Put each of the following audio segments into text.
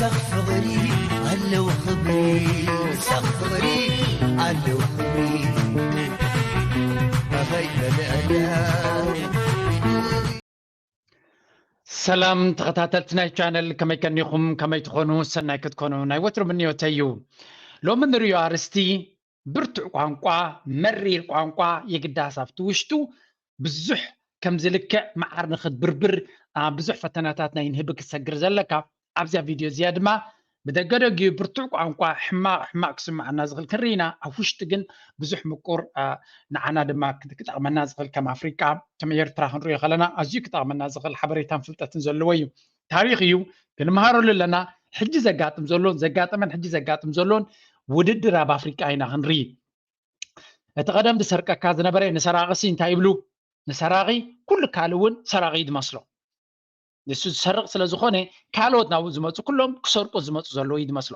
ሳኽ ፍቕሪ ኣለዎ ክብሪ፣ ሳኽ ፍቕሪ ኣለዎ ክብሪ። ኣኸይ በልዕላ። ሰላም ተኸታተልቲ ናይ ቻነል፣ ከመይ ከኒኹም? ከመይ ትኾኑ? ሰናይ ክትኮኑ ናይ ወትሩ ምንዮተይ እዩ። ሎሚ ንርእዮ ኣርእስቲ ብርቱዕ ቋንቋ፣ መሪር ቋንቋ፣ የግዳስ ኣብቲ ውሽጡ ብዙሕ ከም ዝልክዕ መዓር ንኽትብርብር፣ አ፣ ብዙሕ ፈተናታት ናይ ንህቢ ክትሰግር ዘለካ። ኣብዚኣ ቪድዮ እዚኣ ድማ ብደገደጊኡ ብርቱዕ ቋንቋ ሕማቕ ሕማቕ ክስምዓና ዝኽእል ክንርኢ ኢና። ኣብ ውሽጢ ግን ብዙሕ ምቁር፣ አ፣ ንዓና ድማ ክጠቕመና ዝኽእል ከም ኣፍሪቃ፣ ከም ኤርትራ ክንሪኦ ከለና ኣዝዩ ክጠቕመና ዝኽእል ሓበሬታን ፍልጠትን ዘለዎ እዩ። ታሪኽ እዩ፣ ክንመሃረሉ ኣለና። ሕጂ ዘጋጥም ዘሎን ዘጋጠመን ሕጂ ዘጋጥም ዘሎን ውድድር ኣብ ኣፍሪቃ ኢና ክንርኢ። እቲ ቀደም ዝሰርቀካ ዝነበረ ንሰራቒ ሲ እንታይ ይብሉ? ንሰራቒ ኩሉ ካልእ እውን ሰራቒ እዩ ዝመስሎ። ንሱ ዝሰርቕ ስለ ዝኾነ ካልኦት ናብኡ ዝመፁ ኩሎም ክሰርቁ ዝመፁ ዘለዉ እዩ ዝመስሎ።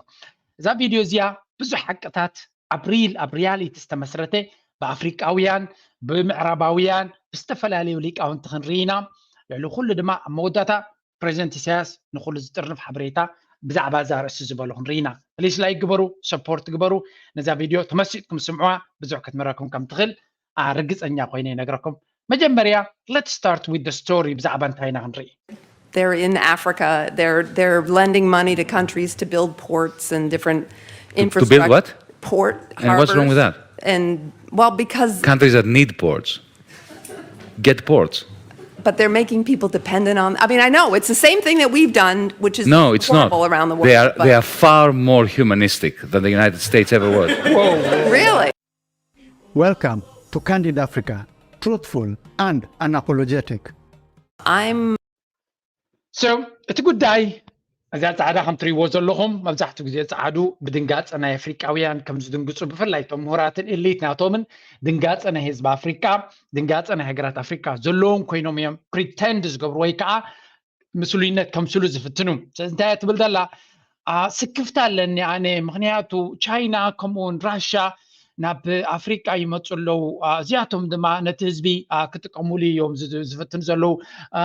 እዛ ቪድዮ እዚኣ ብዙሕ ሓቅታት ኣብ ሪል ኣብ ሪያሊቲ ዝተመስረተ ብኣፍሪቃውያን፣ ብምዕራባውያን፣ ብዝተፈላለዩ ሊቃውንቲ ክንርኢ ኢና። ልዕሊ ኩሉ ድማ ኣብ መወዳእታ ፕሬዚደንት ኢሳያስ ንኹሉ ዝጥርንፍ ሓበሬታ ብዛዕባ እዛ ርእሲ ዝበሉ ክንርኢ ኢና። ፕሊስ ላይክ ግበሩ፣ ሰፖርት ግበሩ። ነዛ ቪድዮ ተመሲጥኩም ስምዑዋ፣ ብዙሕ ክትምህረኩም ከም ትኽእል፣ አ፣ ርግጸኛ ኮይነ ይነግረኩም። መጀመርያ let's start with the story፣ ብዛዕባ እንታይ ኢና ክንርኢ? They're in Africa. They're they're lending money to countries to build ports and different To build infrastructure. What? Port. And what's wrong with Harbors. That? And well, because Countries that need ports get ports. But they're making people dependent on. I mean, I know it's the same thing that we've done, which is No, it's not. Around the world. They are but they are far more humanistic than the United States ever was. Really. Welcome to Candid Africa, truthful and unapologetic. I'm So እቲ ጉዳይ እዛ ጻዕዳ ከም ትሪእዎ ዘለኹም፣ መብዛሕትኡ ግዜ ጻዕዱ ብድንጋጸ ናይ ኣፍሪቃውያን ከም ዝድንግጹ፣ ብፍላይ እቶም ምሁራትን ኤሊት ናቶምን ድንጋጸ ናይ ህዝቢ ኣፍሪቃ፣ ድንጋጸ ናይ ሃገራት ኣፍሪቃ ዘለዎም ኮይኖም እዮም ፕሪተንድ ዝገብሩ ወይ ከዓ ምስሉይነት ከምስሉ ዝፍትኑ። ስለዚ እንታይ እያ ትብል ዘላ? አ፣ ስክፍታ ኣለኒ ኣነ፣ ምኽንያቱ ቻይና ከምኡውን ራሻ ናብ ኣፍሪቃ ይመፁ ኣለዉ። አ፣ እዚኣቶም ድማ ነቲ ህዝቢ፣ አ፣ ክጥቀሙሉ እዮም ዝ- ዝፍትኑ ዘለዉ። አ፣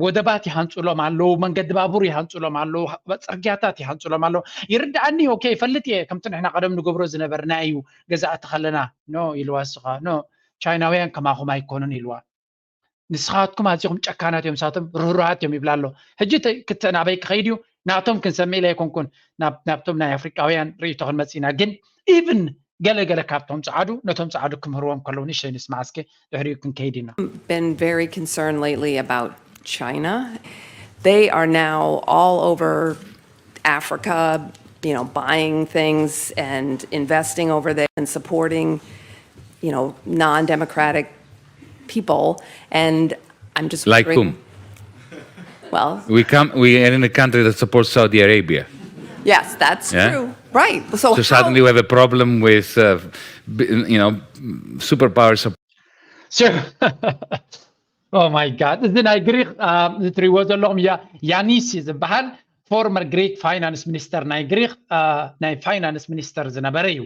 ወደባት ይሃንፁሎም ኣለዉ፣ መንገዲ ባቡር ይሃንፁሎም ኣለዉ፣ ፅርግያታት ይሃንፁሎም ኣለዉ። ይርድኣኒ፣ ኦኬ፣ ይፈልጥ እየ፣ ከምቲ ንሕና ቀደም ንገብሮ ዝነበርና እዩ። ገዛእቲ ከለና ኖ ኢልዋ፣ እስኻ ኖ፣ ቻይናውያን ከማኹም ኣይኮኑን ኢልዋ። ንስኻትኩም ኣዚኹም ጨካናት እዮም፣ ንሳቶም ርህሩሃት እዮም ይብላ ኣሎ። ሕጂ ተ- ክተ ናበይ ክኸይድ እዩ? ናቶም ክንሰምዕ ኢለ ኣይኮንኩን፣ ናብ- ናብቶም ናይ ኣፍሪቃውያን ርእይቶ ክንመጽእ ኢና። ግን ኢቭን ገለ ገለ ካብቶም ጸዓዱ ነቶም ጸዓዱ ክምህርዎም ከለዉ ንእሽተይ ንስማዕ እስከ፣ ድሕሪኡ ክንከይድ ኢና። Been very concerned lately about China. They are now all over Africa, you know, buying things and investing over there and supporting, you know, non-democratic people. And I'm just Like wondering- whom? Well, We come. We are in a country that supports Saudi Arabia. Yes, that's Yeah? True. Right. So, So how- suddenly we have a problem with, uh, b- you know, superpower support. So, oh my God፣ እዚ ናይ ግሪክ፣ አ፣ እዚ ትሪእዎ ዘለኹም ያ- ያኒስ እዩ ዝበሃል፣ ፎርመር ግሪክ ፋይናንስ ሚኒስተር ናይ ግሪክ፣ አ፣ ናይ ፋይናንስ ሚኒስተር ዝነበረ እዩ።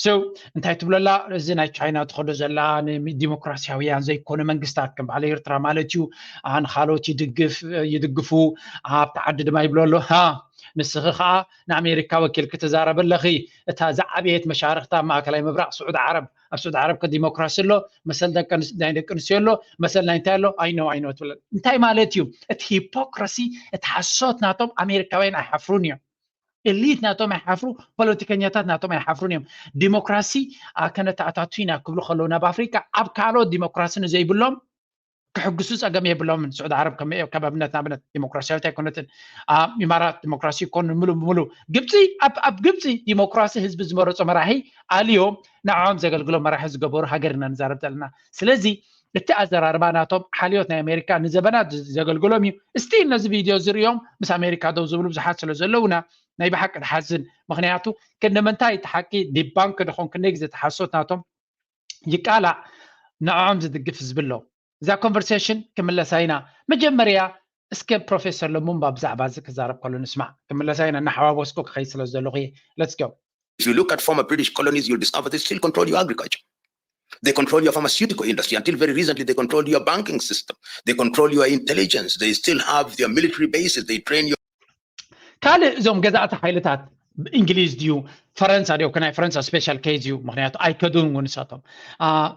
So እንታይ ትብለላ? እዚ ናይ ቻይና ትኸዶ ዘላ ንዲሞክራሲያውያን ዘይኮነ መንግስታት ከም በዓል ኤርትራ ማለት እዩ፣ አ፣ ንኻልኦት ይድግፍ ይድግፉ፣ ኣብቲ ዓዲ ድማ ይብሎ ኣሎ፣ ሃ፣ ንስኺ ከዓ ንኣሜሪካ ወኪልኪ ትዛረቢ ኣለኺ፣ እታ ዝዓበየት መሻርክታ ኣብ ማእከላይ ምብራቕ ስዑዲ ዓረብ፣ ኣብ ስዑዲ ዓረብ ከ ዲሞክራሲ ኣሎ፣ መሰል ደቂ ኣንስ- ናይ ደቂ ኣንስትዮ ኣሎ፣ መሰል ናይ እንታይ ኣሎ? ኣይኖ ኣይኖ ትብል። እንታይ ማለት እዩ? እቲ ሂፖክራሲ፣ እቲ ሓሶት ናቶም ኣሜሪካውያን ኣይሓፍሩን እዮም። ኤሊት ናቶም ኣይሓፍሩ፣ ፖለቲከኛታት ናቶም ኣይሓፍሩን እዮም። ዲሞክራሲ፣ አ፣ ከነተኣታቱ ኢና ክብሉ ከለዉ ናብ ኣፍሪካ፣ ኣብ ካልኦት ዲሞክራሲ ንዘይብሎም ክሕግሱ ጸገም የብሎምን። ስዑዲ ዓረብ ከም ከም ኣብነት ንኣብነት ዲሞክራሲያዊት ኣይኮነትን። ኣብ ኢማራት ዲሞክራሲ ይኮኑ ምሉ ብምሉ። ግብፂ ኣብ ኣብ ግብፂ ዲሞክራሲ ህዝቢ ዝመረጾ መራሒ ኣልዮም ንዕኦም ዘገልግሎ መራሒ ዝገበሩ ሃገር ኢና ንዛረብ ዘለና። ስለዚ እቲ ኣዘራርባ ናቶም ሓልዮት ናይ ኣሜሪካ ንዘበናት ዘገልግሎም እዩ። እስቲል ነዚ ቪድዮ ዝርእዮም ምስ ኣሜሪካ ደው ዝብሉ ብዙሓት ስለ ዘለውና ናይ ብሓቂ ትሓዝን። ምክንያቱ ክንዲ ምንታይ እቲ ሓቂ ዲባንክ ድኾን ክንደይ ግዜ ተሓሶት ናቶም ይቃላዕ ንዕኦም ዝድግፍ ህዝቢ ኣሎ። እዛ ኮንቨርሴሽን ክምለሳ ኢና። መጀመርያ እስከ ፕሮፌሰር ለሙምባ ብዛዕባ እዚ ክዛረብ ከሎ ንስማዕ። ክምለሳ ኢና፣ እናሓዋወስኩ ክኸይድ ስለ ዘለኹ እየ። Let's go። If you look at former British colonies, you'll discover they still control your agriculture. They control your pharmaceutical industry. Until very recently, they controlled your banking system. They control your intelligence. They still have their military bases. They train your ካልእ እዞም ገዛእቲ ሓይልታት እንግሊዝ ድዩ ፈረንሳ ድዩ? ናይ ፈረንሳ ስፔሻል ኬዝ እዩ። ምክንያቱ ኣይከዱን እውን ንሳቶም።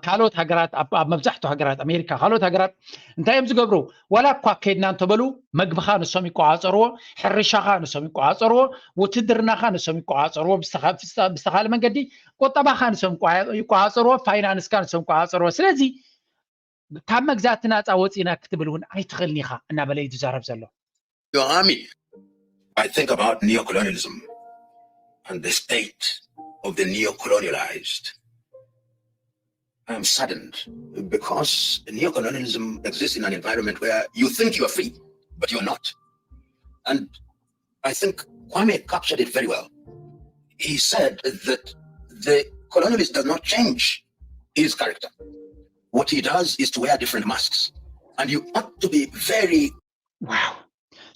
ካልኦት ሃገራት፣ ኣብ መብዛሕትኡ ሃገራት ኣሜሪካ፣ ካልኦት ሃገራት እንታይ እዮም ዝገብሩ? ዋላ እኳ ከድና እንተበሉ፣ መግብኻ ንሶም ይቆፃፀርዎ፣ ሕርሻኻ ንሶም ይቆፃፀርዎ፣ ውትድርናኻ ንሶም ይቆፃፀርዎ፣ ብዝተኻለ መንገዲ ቁጠባኻ ንሶም ይቆፃፀርዎ፣ ፋይናንስካ ንሶም ይቆፃፀርዎ። ስለዚ ካብ መግዛእቲ ናፃ ወፂና ክትብል እውን ኣይትኽእልን ኢኻ እናበለ እዩ ዝዛረብ ዘሎ። Your army. I think about neocolonialism and the state of the neocolonialized. I'm saddened because neocolonialism exists in an environment where you think you are free, but you're not. And I think Kwame captured it very well. He said that the colonialist does not change his character. What he does is to wear different masks. And you ought to be very Wow.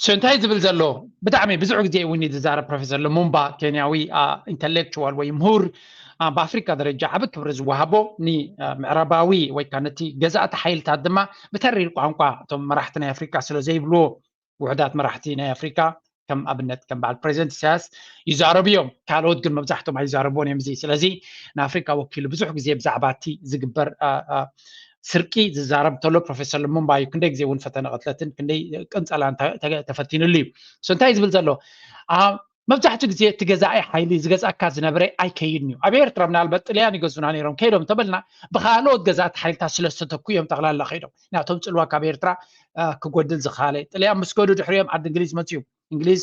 So እንታይ ዝብል ዘሎ? ብጣዕሚ ብዙሕ ግዜ እውን ዝዛረብ ፕሮፌሰር ልሙምባ፣ ኬንያዊ ኢንተሌክቹዋል ወይ ምሁር፣ ብኣፍሪካ ደረጃ ዓቢ ክብሪ ዝወሃቦ፣ ንምዕራባዊ ወይ ከዓ ነቲ ገዛእቲ ሓይልታት ድማ ብተሪር ቋንቋ እቶም መራሕቲ ናይ ኣፍሪካ ስለ ዘይብልዎ፣ ውሕዳት መራሕቲ ናይ ኣፍሪካ ከም ኣብነት ከም በዓል ፕሬዚደንት ኢሳያስ ይዛረቡ እዮም። ካልኦት ግን መብዛሕቶም ኣይዛረቡን እዮም። እዚ ስለዚ ንኣፍሪካ ወኪሉ ብዙሕ ግዜ ብዛዕባ እቲ ዝግበር ስርቂ ዝዛረብ እንተሎ ፕሮፌሰር ልሙምባ እዩ። ክንደይ ግዜ እውን ፈተነ ቅትለትን ክንደይ ቅንፀላን ተፈቲኑሉ እዩ። እንታይ ዝብል ዘሎ? መብዛሕትኡ ግዜ እቲ ገዛኢ ሓይሊ ዝገዝኣካ ዝነበረ ኣይከይድን እዩ። ኣብ ኤርትራ ምናልባት ጥልያን ይገዙና ነይሮም፣ ከይዶም እንተበልና ብካልኦት ገዛእቲ ሓይልታት ስለዝተተኩ እዮም ጠቕላላ ከይዶም። ናቶም ፅልዋ ካብ ኤርትራ ክጎድል ዝኻለ ጥልያን ምስ ከዱ ድሕሪኦም ዓዲ እንግሊዝ መፅኡ። እንግሊዝ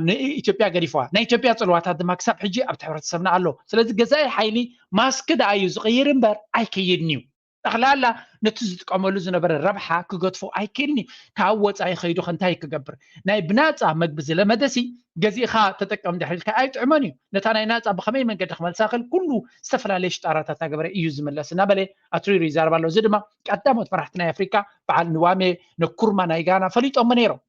ንኢትዮጵያ ገዲፍዋ። ናይ ኢትዮጵያ ፅልዋታት ድማ ክሳብ ሕጂ ኣብቲ ሕብረተሰብና ኣሎ። ስለዚ ገዛኢ ሓይሊ ማስክ ደኣ እዩ ዝቕይር እምበር ኣይከይድን እዩ። ጠቕላላ ነቲ ዝጥቀመሉ ዝነበረ ረብሓ ክገድፎ ኣይክእልን እዩ። ካብ ወፃኢ ከይዱ ከ እንታይ ክገብር? ናይ ብናፃ መግቢ ዝለመደሲ ገዚእኻ ተጠቀም ድሕሪ ኢልካ ኣይጥዕሞን እዩ። ነታ ናይ ናፃ ብኸመይ መንገዲ ክመልሳ ክእል ኩሉ ዝተፈላለየ ሽጣራታት እናገበረ እዩ ዝምለስ እናበለ ኣትሪሩ ይዛረብ ኣሎ። እዚ ድማ ቀዳሞት መራሕቲ ናይ ኣፍሪካ በዓል ንዋሜ ንኩርማ ናይ ጋና ፈሊጦሞ ነይሮም።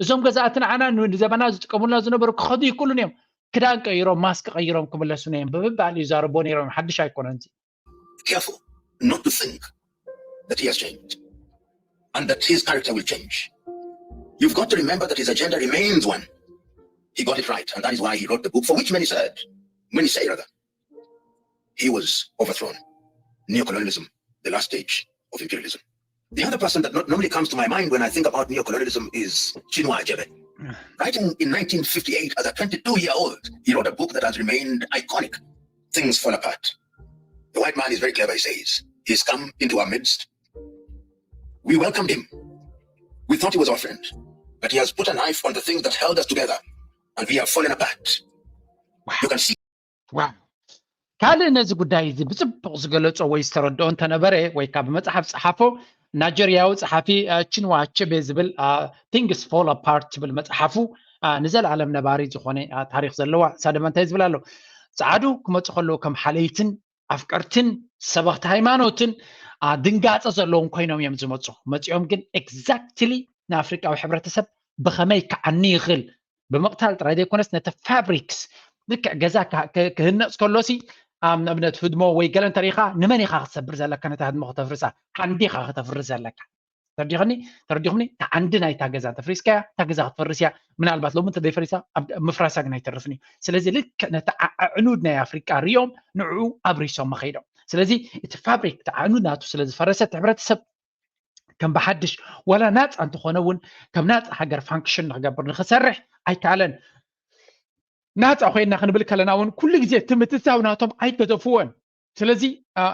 እዞም ገዛእቲ ንዓና ንዘበና ዝጥቀሙልና ዝነበሩ ክኸዱ ይክእሉን እዮም። ክዳን ቀይሮም ማስክ ቀይሮም ክምለሱና እዮም ብምባል ይዛረቦ ነይሮም። ሓድሽ ኣይኮነን። Careful not to think that he has changed and that his character will change. You've got to remember that his agenda remains one. He got it right, and that is why he wrote the book for which many said, many say rather, he was overthrown. Neocolonialism, the last stage of imperialism. The other person that not normally comes to my mind when I think about neocolonialism is Chinua Achebe. Writing in nineteen fifty-eight as a twenty-two-year-old, he wrote a book that has remained iconic. Things fall apart. The white man is very clever, he says. He's come into our midst. We welcomed him. We thought he was our friend. But he has put a knife on the things that held us together, and we have fallen apart. You can see. ካልእ ነዚ ጉዳይ እዚ ብፅቡቕ ዝገለፆ ወይ ዝተረድኦ እንተነበረ ወይ ካብ መፅሓፍ ፀሓፎ ናይጀርያዊ ፀሓፊ ቺንዋ ኣቸቤ ዝብል ቲንግስ ፎል ኣፓርት ትብል መፅሓፉ ንዘለኣለም ነባሪ ዝኾነ ታሪክ ዘለዋ። እሳ ድማ እንታይ ዝብል ኣሎ? ፀዓዱ ክመፁ ከለዉ ከም ሓለይትን ኣፍቀርትን ሰበኽቲ ሃይማኖትን ድንጋፀ ዘለዎም ኮይኖም እዮም ዝመፁ። መፂኦም ግን ኤግዛክትሊ ንኣፍሪቃዊ ሕብረተሰብ ብኸመይ ክዓኒ ይኽእል ብምቕታል ጥራይ ዘይኮነስ ነቲ ፋብሪክስ ልክዕ ገዛ ክህነፅ ከሎሲ ኣብ ንኣብነት ህድሞ ወይ ገለ እንተሪኢኻ ንመን ኢኻ ክትሰብር ዘለካ? ነታ ህድሞ ከተፍርሳ ዓንዲ ኢኻ ከተፍርስ ዘለካ። ተረዲኸኒ ተረዲኹምኒ? እታ ዓንዲ ናይታ ገዛ እንተፍሪስካያ እታ ገዛ ክትፈርስ እያ። ምናልባት ሎሚ እንተዘይፈሪሳ ምፍራሳ ግን ኣይተርፍን እዩ። ስለዚ ልክዕ ነቲ ኣዕኑድ ናይ ኣፍሪቃ ሪኦም ንዕኡ ኣብሪሶም መኸይዶም። ስለዚ እቲ ፋብሪክ እቲ ኣዕኑድ ናቱ ስለዝፈረሰ እቲ ሕብረተሰብ ከም ብሓድሽ ዋላ ናፃ እንተኾነ እውን ከም ናፃ ሃገር ፋንክሽን ንክገብር ንክሰርሕ ኣይከኣለን። ናፃ ኮይንና ክንብል ከለና እውን ኩሉ ግዜ እቲ ምትእትታው ናቶም ኣይገደፍዎን። ስለዚ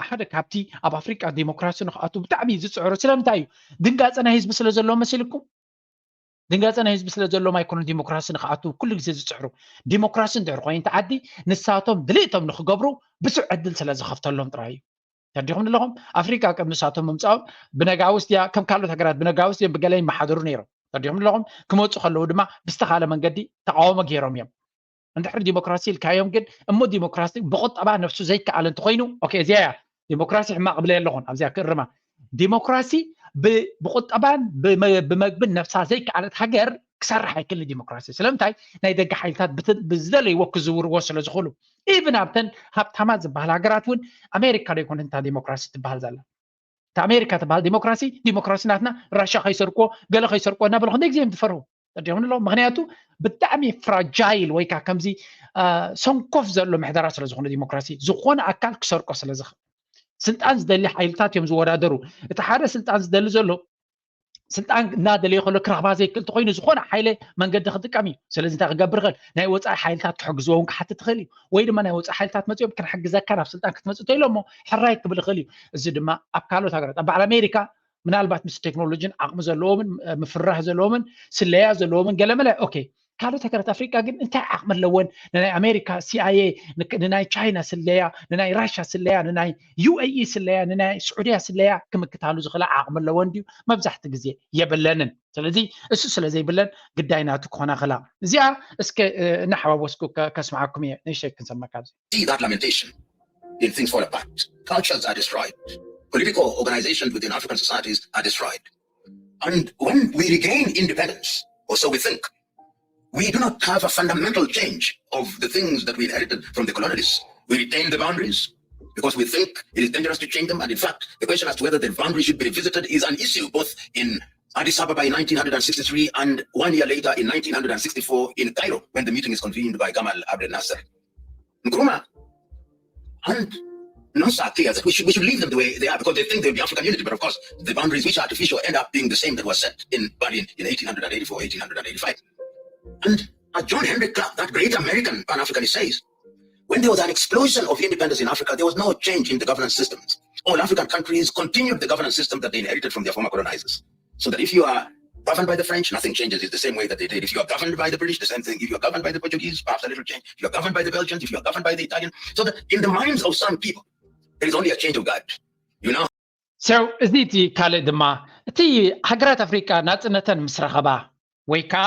ሓደ ካብቲ ኣብ ኣፍሪቃ ዲሞክራሲ ንክኣቱ ብጣዕሚ ዝፅዕሩ ስለምንታይ እዩ? ድንጋፀ ናይ ህዝቢ ስለ ዘለዎ መሲልኩም? ድንጋፀ ናይ ህዝቢ ስለ ዘለዎም ኣይኮኑን ዲሞክራሲ ንክኣቱ ኩሉ ግዜ ዝፅዕሩ። ዲሞክራሲ እንድሕር ኮይኑ እቲ ዓዲ ንሳቶም ድልእቶም ንክገብሩ ብዙሕ ዕድል ስለ ዝኸፍተሎም ጥራይ እዩ። ተረዲኹም ኣለኹም? ኣፍሪቃ ቅድሚ ንሳቶም ምምፃኦም ብነጋውስ ድያ ከም ካልኦት ሃገራት ብነጋውስ ድዮም ብገለ ይመሓደሩ ነይሮም። ተረዲኹም ኣለኹም? ክመፁ ከለዉ ድማ ብዝተኻለ መንገዲ ተቃውሞ ገይሮም እዮም። እንድሕር ዲሞክራሲ ኢልካዮም ግን እሞ ዲሞክራሲ ብቁጠባ ነብሱ ዘይከኣል እንተኮይኑ ኦኬ እዚያ እያ ዲሞክራሲ ሕማቅ ብለ ኣለኹን ኣብዚኣ ክእርማ። ዲሞክራሲ ብቁጠባን ብመግብን ነብሳ ዘይከኣለት ሃገር ክሰርሕ ኣይክእል ዲሞክራሲ። ስለምንታይ? ናይ ደገ ሓይልታት ብዝደለይዎ ክዝውርዎ ስለዝኽእሉ። ኢቭን ኣብተን ሃብታማት ዝበሃል ሃገራት እውን ኣሜሪካ ዶ ይኮነት እታ ዲሞክራሲ ትበሃል ዘላ? እታ ኣሜሪካ ትበሃል ዲሞክራሲ ዲሞክራሲ ናትና ራሻ ከይሰርቆ ገለ ከይሰርቆ እናበለ ክንደይ ግዜ እዮም ዝፈርሁ። ተረዲኹም ኣለኹም? ምኽንያቱ ብጣዕሚ ፍራጃይል ወይ ከዓ ከምዚ ሰንኮፍ ዘሎ ምሕደራ ስለ ዝኾነ፣ ዲሞክራሲ ዝኾነ ኣካል ክሰርቆ ስለ ዝኽእል፣ ስልጣን ዝደሊ ሓይልታት እዮም ዝወዳደሩ። እቲ ሓደ ስልጣን ዝደሊ ዘሎ ስልጣን እናደለየ ከሎ ክረኽባ ዘይክእል እንተኮይኑ፣ ዝኾነ ሓይለ መንገዲ ክጥቀም እዩ። ስለዚ እንታይ ክገብር ይኽእል? ናይ ወፃኢ ሓይልታት ክሕግዝዎ እውን ክሓትት ይኽእል እዩ። ወይ ድማ ናይ ወፃኢ ሓይልታት መፂኦም ክንሕግዘካ ናብ ስልጣን ክትመፅእ እንተኢሎሞ ሕራይ ክብል ይኽእል እዩ። እዚ ድማ ኣብ ካልኦት ሃገራት፣ ኣብ በዓል ኣሜሪካ ምናልባት ምስ ቴክኖሎጂን ዓቕሚ ዘለዎምን ምፍርራህ ዘለዎምን ስለያ ዘለዎምን ገለመለ፣ ኦኬ። ካልኦት ሃገራት ኣፍሪቃ ግን እንታይ ዓቕሚ ኣለወን? ንናይ ኣሜሪካ ሲኣይኤ፣ ንናይ ቻይና ስለያ፣ ንናይ ራሻ ስለያ፣ ንናይ ዩኤኢ ስለያ፣ ንናይ ስዑድያ ስለያ ክምክታሉ ዝኽእላ ዓቕሚ ኣለወን ድዩ? መብዛሕቲ ግዜ የብለንን። ስለዚ እሱ ስለ ዘይብለን ግዳይ ናቱ ክኾና ክላ እዚኣ እስከ እናሓዋወስኩ ከስምዓኩም እየ። ንእሽተይ ክንሰማ ካብዚ። See that lamentation in things fall apart. Cultures are destroyed. Political organizations within African societies are destroyed. And when we regain independence, or so we think, we do not have a fundamental change of the things that we inherited from the colonialists. We retain the boundaries because we think it is dangerous to change them. And in fact, the question as to whether the boundaries should be revisited is an issue both in Addis Ababa in nineteen hundred sixty-three and one year later in nineteen hundred sixty-four in Cairo when the meeting is convened by Gamal Abdel Nasser. Nkrumah and Nasser are clear that we should, we should leave them the way they are because they think they'll be African unity. But of course, the boundaries which are artificial end up being the same that was set in Berlin in eighteen eighty-four, eighteen eighty-five. And as John Henrik Clarke, that great American Pan-Africanist, says, when there was an explosion of independence in Africa, there was no change in the governance systems. All African countries continued the governance system that they inherited from their former colonizers. So that if you are governed by the French, nothing changes. It's the same way that they did. If you are governed by the British, the same thing. If you are governed by the Portuguese, perhaps a little change. If you are governed by the Belgians, if you are governed by the Italian, so that in the minds of some people, there is only a change of guard. You know? So እዚ እቲ ካልእ ድማ እቲ ሃገራት ኣፍሪቃ ናፅነተን ምስ ረኸባ ወይ ከዓ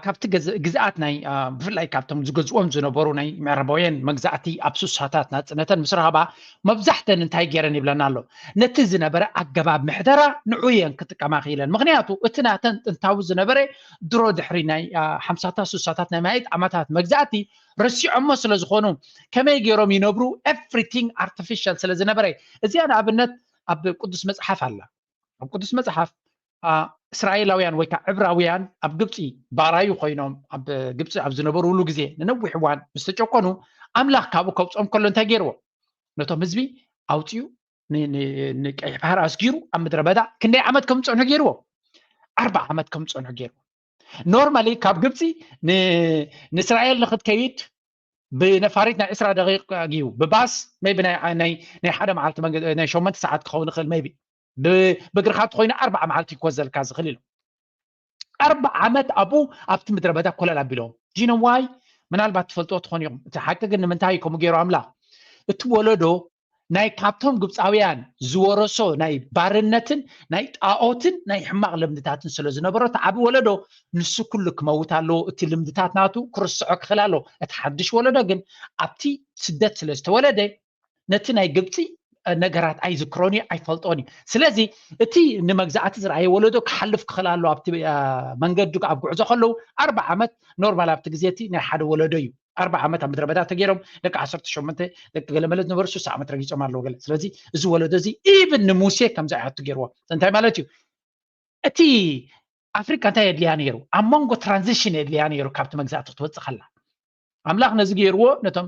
ካብቲ ግዝኣት ናይ ብፍላይ ካብቶም ዝገዝኦም ዝነበሩ ናይ ምዕራባውያን መግዛእቲ ኣብ ስሳታት ናፅነተን ምስ ረኸባ መብዛሕተን እንታይ ገይረን ይብለና ኣሎ። ነቲ ዝነበረ ኣገባብ ምሕደራ ንዑ እየን ክጥቀማ ክኢለን። ምክንያቱ እቲ ናተን ጥንታዊ ዝነበረ ድሮ ድሕሪ ናይ ሓምሳታት ስሳታት ናይ ማየት ዓመታት መግዛእቲ ረሲዖሞ ስለ ዝኾኑ ከመይ ገይሮም ይነብሩ? Everything artificial ስለ ዝነበረ። እዚኣ ንኣብነት ኣብ ቅዱስ መፅሓፍ ኣላ። ኣብ ቅዱስ መፅሓፍ እስራኤላውያን ወይ ከዓ ዕብራውያን ኣብ ግብፂ ባራዩ ኮይኖም ኣብ ግብፂ ኣብ ዝነበሩሉ ግዜ ንነዊሕ እዋን ምስ ተጨቆኑ ኣምላኽ ካብኡ ከውፅኦም ከሎ እንታይ ገይርዎ? ነቶም ህዝቢ ኣውፅኡ ንቀይሕ ባህር ኣስጊሩ ኣብ ምድረ በዳ ክንደይ ዓመት ከም ዝፀንሑ ገይርዎ? ኣርባ ዓመት ከም ዝፀንሑ ገይርዎ። ኖርማሊ ካብ ግብፂ ንእስራኤል ንክትከይድ ብነፋሪት ናይ ዕስራ ደቂቅ እዩ፣ ብባስ maybe ናይ ሓደ መዓልቲ ናይ ሸመንተ ሰዓት ክኸውን ይኽእል፣ maybe ብእግርኻ ተኮይኑ ኣርባዓ መዓልቲ ይኮዘልካ ዝኽእል ኢሉ። ኣርባ ዓመት ኣብኡ ኣብቲ ምድረ በዳ ኮለል ኣቢሎም ጂኖዋይ ምናልባት ትፈልጥዎ ትኾኑ ኢኹም። እቲ ሓቂ ግን ንምንታይ እዩ ከምኡ ገይሩ ኣምላኽ? እቲ ወለዶ ናይ ካብቶም ግብፃውያን ዝወረሶ ናይ ባርነትን ናይ ጣኦትን ናይ ሕማቕ ልምድታትን ስለ ዝነበሮ እቲ ዓቢ ወለዶ ንሱ ኩሉ ክመውት ኣለዎ። እቲ ልምድታት ናቱ ክርስዖ ክኽእል ኣለዎ። እቲ ሓድሽ ወለዶ ግን ኣብቲ ስደት ስለ ዝተወለደ ነቲ ናይ ግብፂ ነገራት ኣይዝክሮን እዩ፣ ኣይፈልጦን እዩ። ስለዚ እቲ ንመግዛእቲ ዝረኣየ ወለዶ ክሓልፍ ክኽእል ኣሎ ኣብቲ መንገዱ ኣብ ጉዕዞ ከለዉ ኣርባ ዓመት ኖርማል ኣብቲ ግዜ እቲ ናይ ሓደ ወለዶ እዩ። ኣርባ ዓመት ኣብ ምድረ በዳ ተገይሮም ደቂ ዓሰርተ ሸሞንተ ደቂ ገለመለ ዝነበሩ ስሳ ዓመት ረጊፆም ኣለዉ ገለ። ስለዚ እዚ ወለዶ እዚ ኢቭን ንሙሴ ከምዚ ኣይኣቱ ገይርዎ። እንታይ ማለት እዩ? እቲ ኣፍሪቃ እንታይ የድልያ ነይሩ? ኣብ መንጎ ትራንዚሽን የድልያ ነይሩ ካብቲ መግዛእቲ ክትወፅእ ከላ። ኣምላኽ ነዚ ገይርዎ ነቶም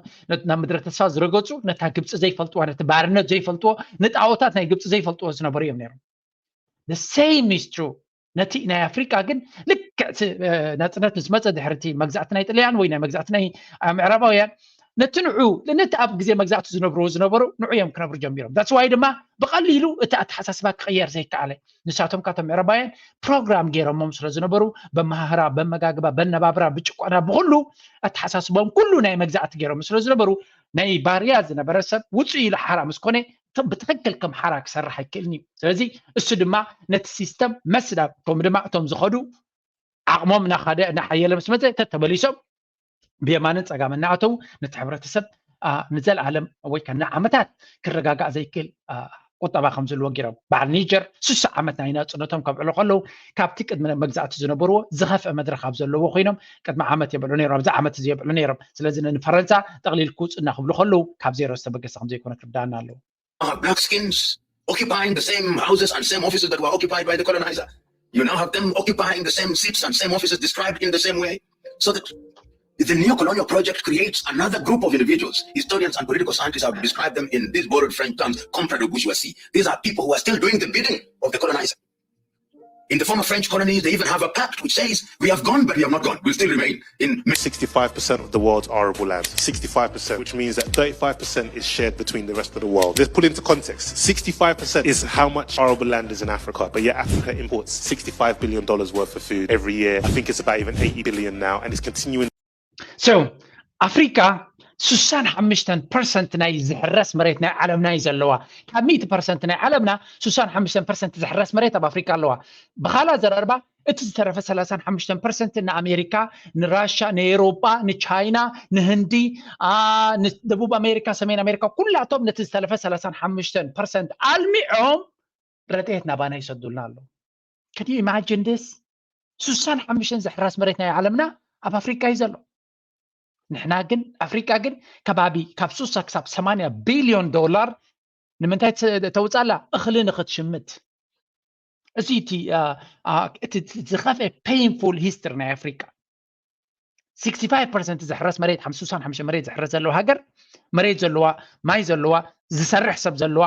ናብ ምድረ ተስፋ ዝረገፁ ነታ ግብፂ ዘይፈልጥዋ ነቲ ባርነት ዘይፈልጥዎ ንጣዖታት ናይ ግብፂ ዘይፈልጥዎ ዝነበሩ እዮም ነይሮም። The same is true። ነቲ ናይ ኣፍሪቃ ግን ልክዕ ናፅነት ምስ መፀ ድሕርቲ መግዛእቲ ናይ ጥልያን ወይ ናይ መግዛእቲ ናይ ምዕራባውያን ነቲ ንዑ ነቲ ኣብ ግዜ መግዛእቲ ዝነብሩ ዝነበሩ ንዑ እዮም ክነብሩ ጀሚሮም። That's why ድማ ብቐሊሉ እቲ ኣተሓሳስባ ክቕየር ዘይከኣለ ንሳቶም ካቶም ምዕራባውያን ፕሮግራም ገይሮሞም ስለ ዝነበሩ በመሃህራ በመጋግባ በነባብራ ብጭቆና ብኩሉ ኣተሓሳስቦም ኩሉ ናይ መግዛእቲ ገይሮም ስለ ዝነበሩ ናይ ባርያ ዝነበረ ሰብ ውፅእ ኢሉ ሓራ ምስ ኮነ ብትኽክል ከም ሓራ ክሰርሕ ኣይክእልን እዩ። ስለዚ እሱ ድማ ነቲ ሲስተም መስዳብ ከምኡ ድማ እቶም ዝኸዱ ዓቕሞም እናኻደ እናሓየለ ምስ መፀ ተተመሊሶም ብየማንን ፀጋምን እናኣተዉ ነቲ ሕብረተሰብ ንዘለኣለም ወይ ከዓ ንዓመታት ክረጋጋእ ዘይክእል ቁጠባ ከም ዘለዎ ገይሮም በዓል ኒጀር ስሳ ዓመት ናይ ናፅነቶም ከብዕሉ ከለዉ ካብቲ ቅድሚ መግዛእቲ ዝነበርዎ ዝኸፍአ መድረክ ኣብ ዘለዎ ኮይኖም ቅድሚ ዓመት የብዕሉ ነይሮም ኣብዚ ዓመት እዚ የብዕሉ ነይሮም። ስለዚ ንፈረንሳ ጠቕሊል ክውፅእና ክብሉ ከለዉ ካብ ዜሮ ዝተበገሰ ከም ዘይኮነ ክርዳእና ኣለዎ። Black skins occupying the same houses and same offices that were occupied by the colonizer. You now have them occupying the same seats and same offices described in the same way. So that the neo-colonial project creates another group of individuals. Historians and political scientists have described them in these borrowed French terms, contre de bourgeoisie. These are people who are still doing the bidding of the colonizer. In the former French colonies, they even have a pact which says, "We have gone, but we have not gone. We'll still remain in." Sixty-five percent of the world's arable land. Sixty-five percent, which means that thirty-five percent is shared between the rest of the world. Let's put into context. Sixty-five percent is how much arable land is in Africa, but yet Africa imports sixty-five billion dollars worth of food every year. I think it's about even eighty billion now, and it's continuing. So ኣፍሪካ ስሳን ሓምሽተን ፐርሰንት ናይ ዝሕረስ መሬት ናይ ዓለምና እዩ ዘለዋ። ካብ ሚእቲ ፐርሰንት ናይ ዓለምና ስሳን ሓምሽተን ፐርሰንት ዝሕረስ መሬት ኣብ ኣፍሪካ ኣለዋ። ብኻላ ዘረርባ እቲ ዝተረፈ ሰላሳን ሓምሽተን ፐርሰንት ንኣሜሪካ፣ ንራሻ፣ ንኤሮጳ፣ ንቻይና፣ ንህንዲ፣ ንደቡብ ኣሜሪካ፣ ሰሜን ኣሜሪካ፣ ኩላቶም ነቲ ዝተረፈ ሰላሳን ሓምሽተን ፐርሰንት ኣልሚዖም ረድኤት ናባና ይሰዱልና ኣለዉ። Can you imagine this? ስሳን ሓምሽተን ዝሕረስ መሬት ናይ ዓለምና ኣብ ኣፍሪካ እዩ ዘሎ። ንሕና ግን ኣፍሪካ ግን ከባቢ ካብ ሱሳ ክሳብ ሰማንያ ቢልዮን ዶላር ንምንታይ ተውፃላ? እኽሊ ንክትሽምት። እዚ እቲ ዝኸፍአ painful history ናይ ኣፍሪካ። Sixty-five percent ዝሕረስ መሬት ሓምሳ ሓምሳ መሬት ዝሕረስ ዘለዋ ሃገር፣ መሬት ዘለዋ፣ ማይ ዘለዋ፣ ዝሰርሕ ሰብ ዘለዋ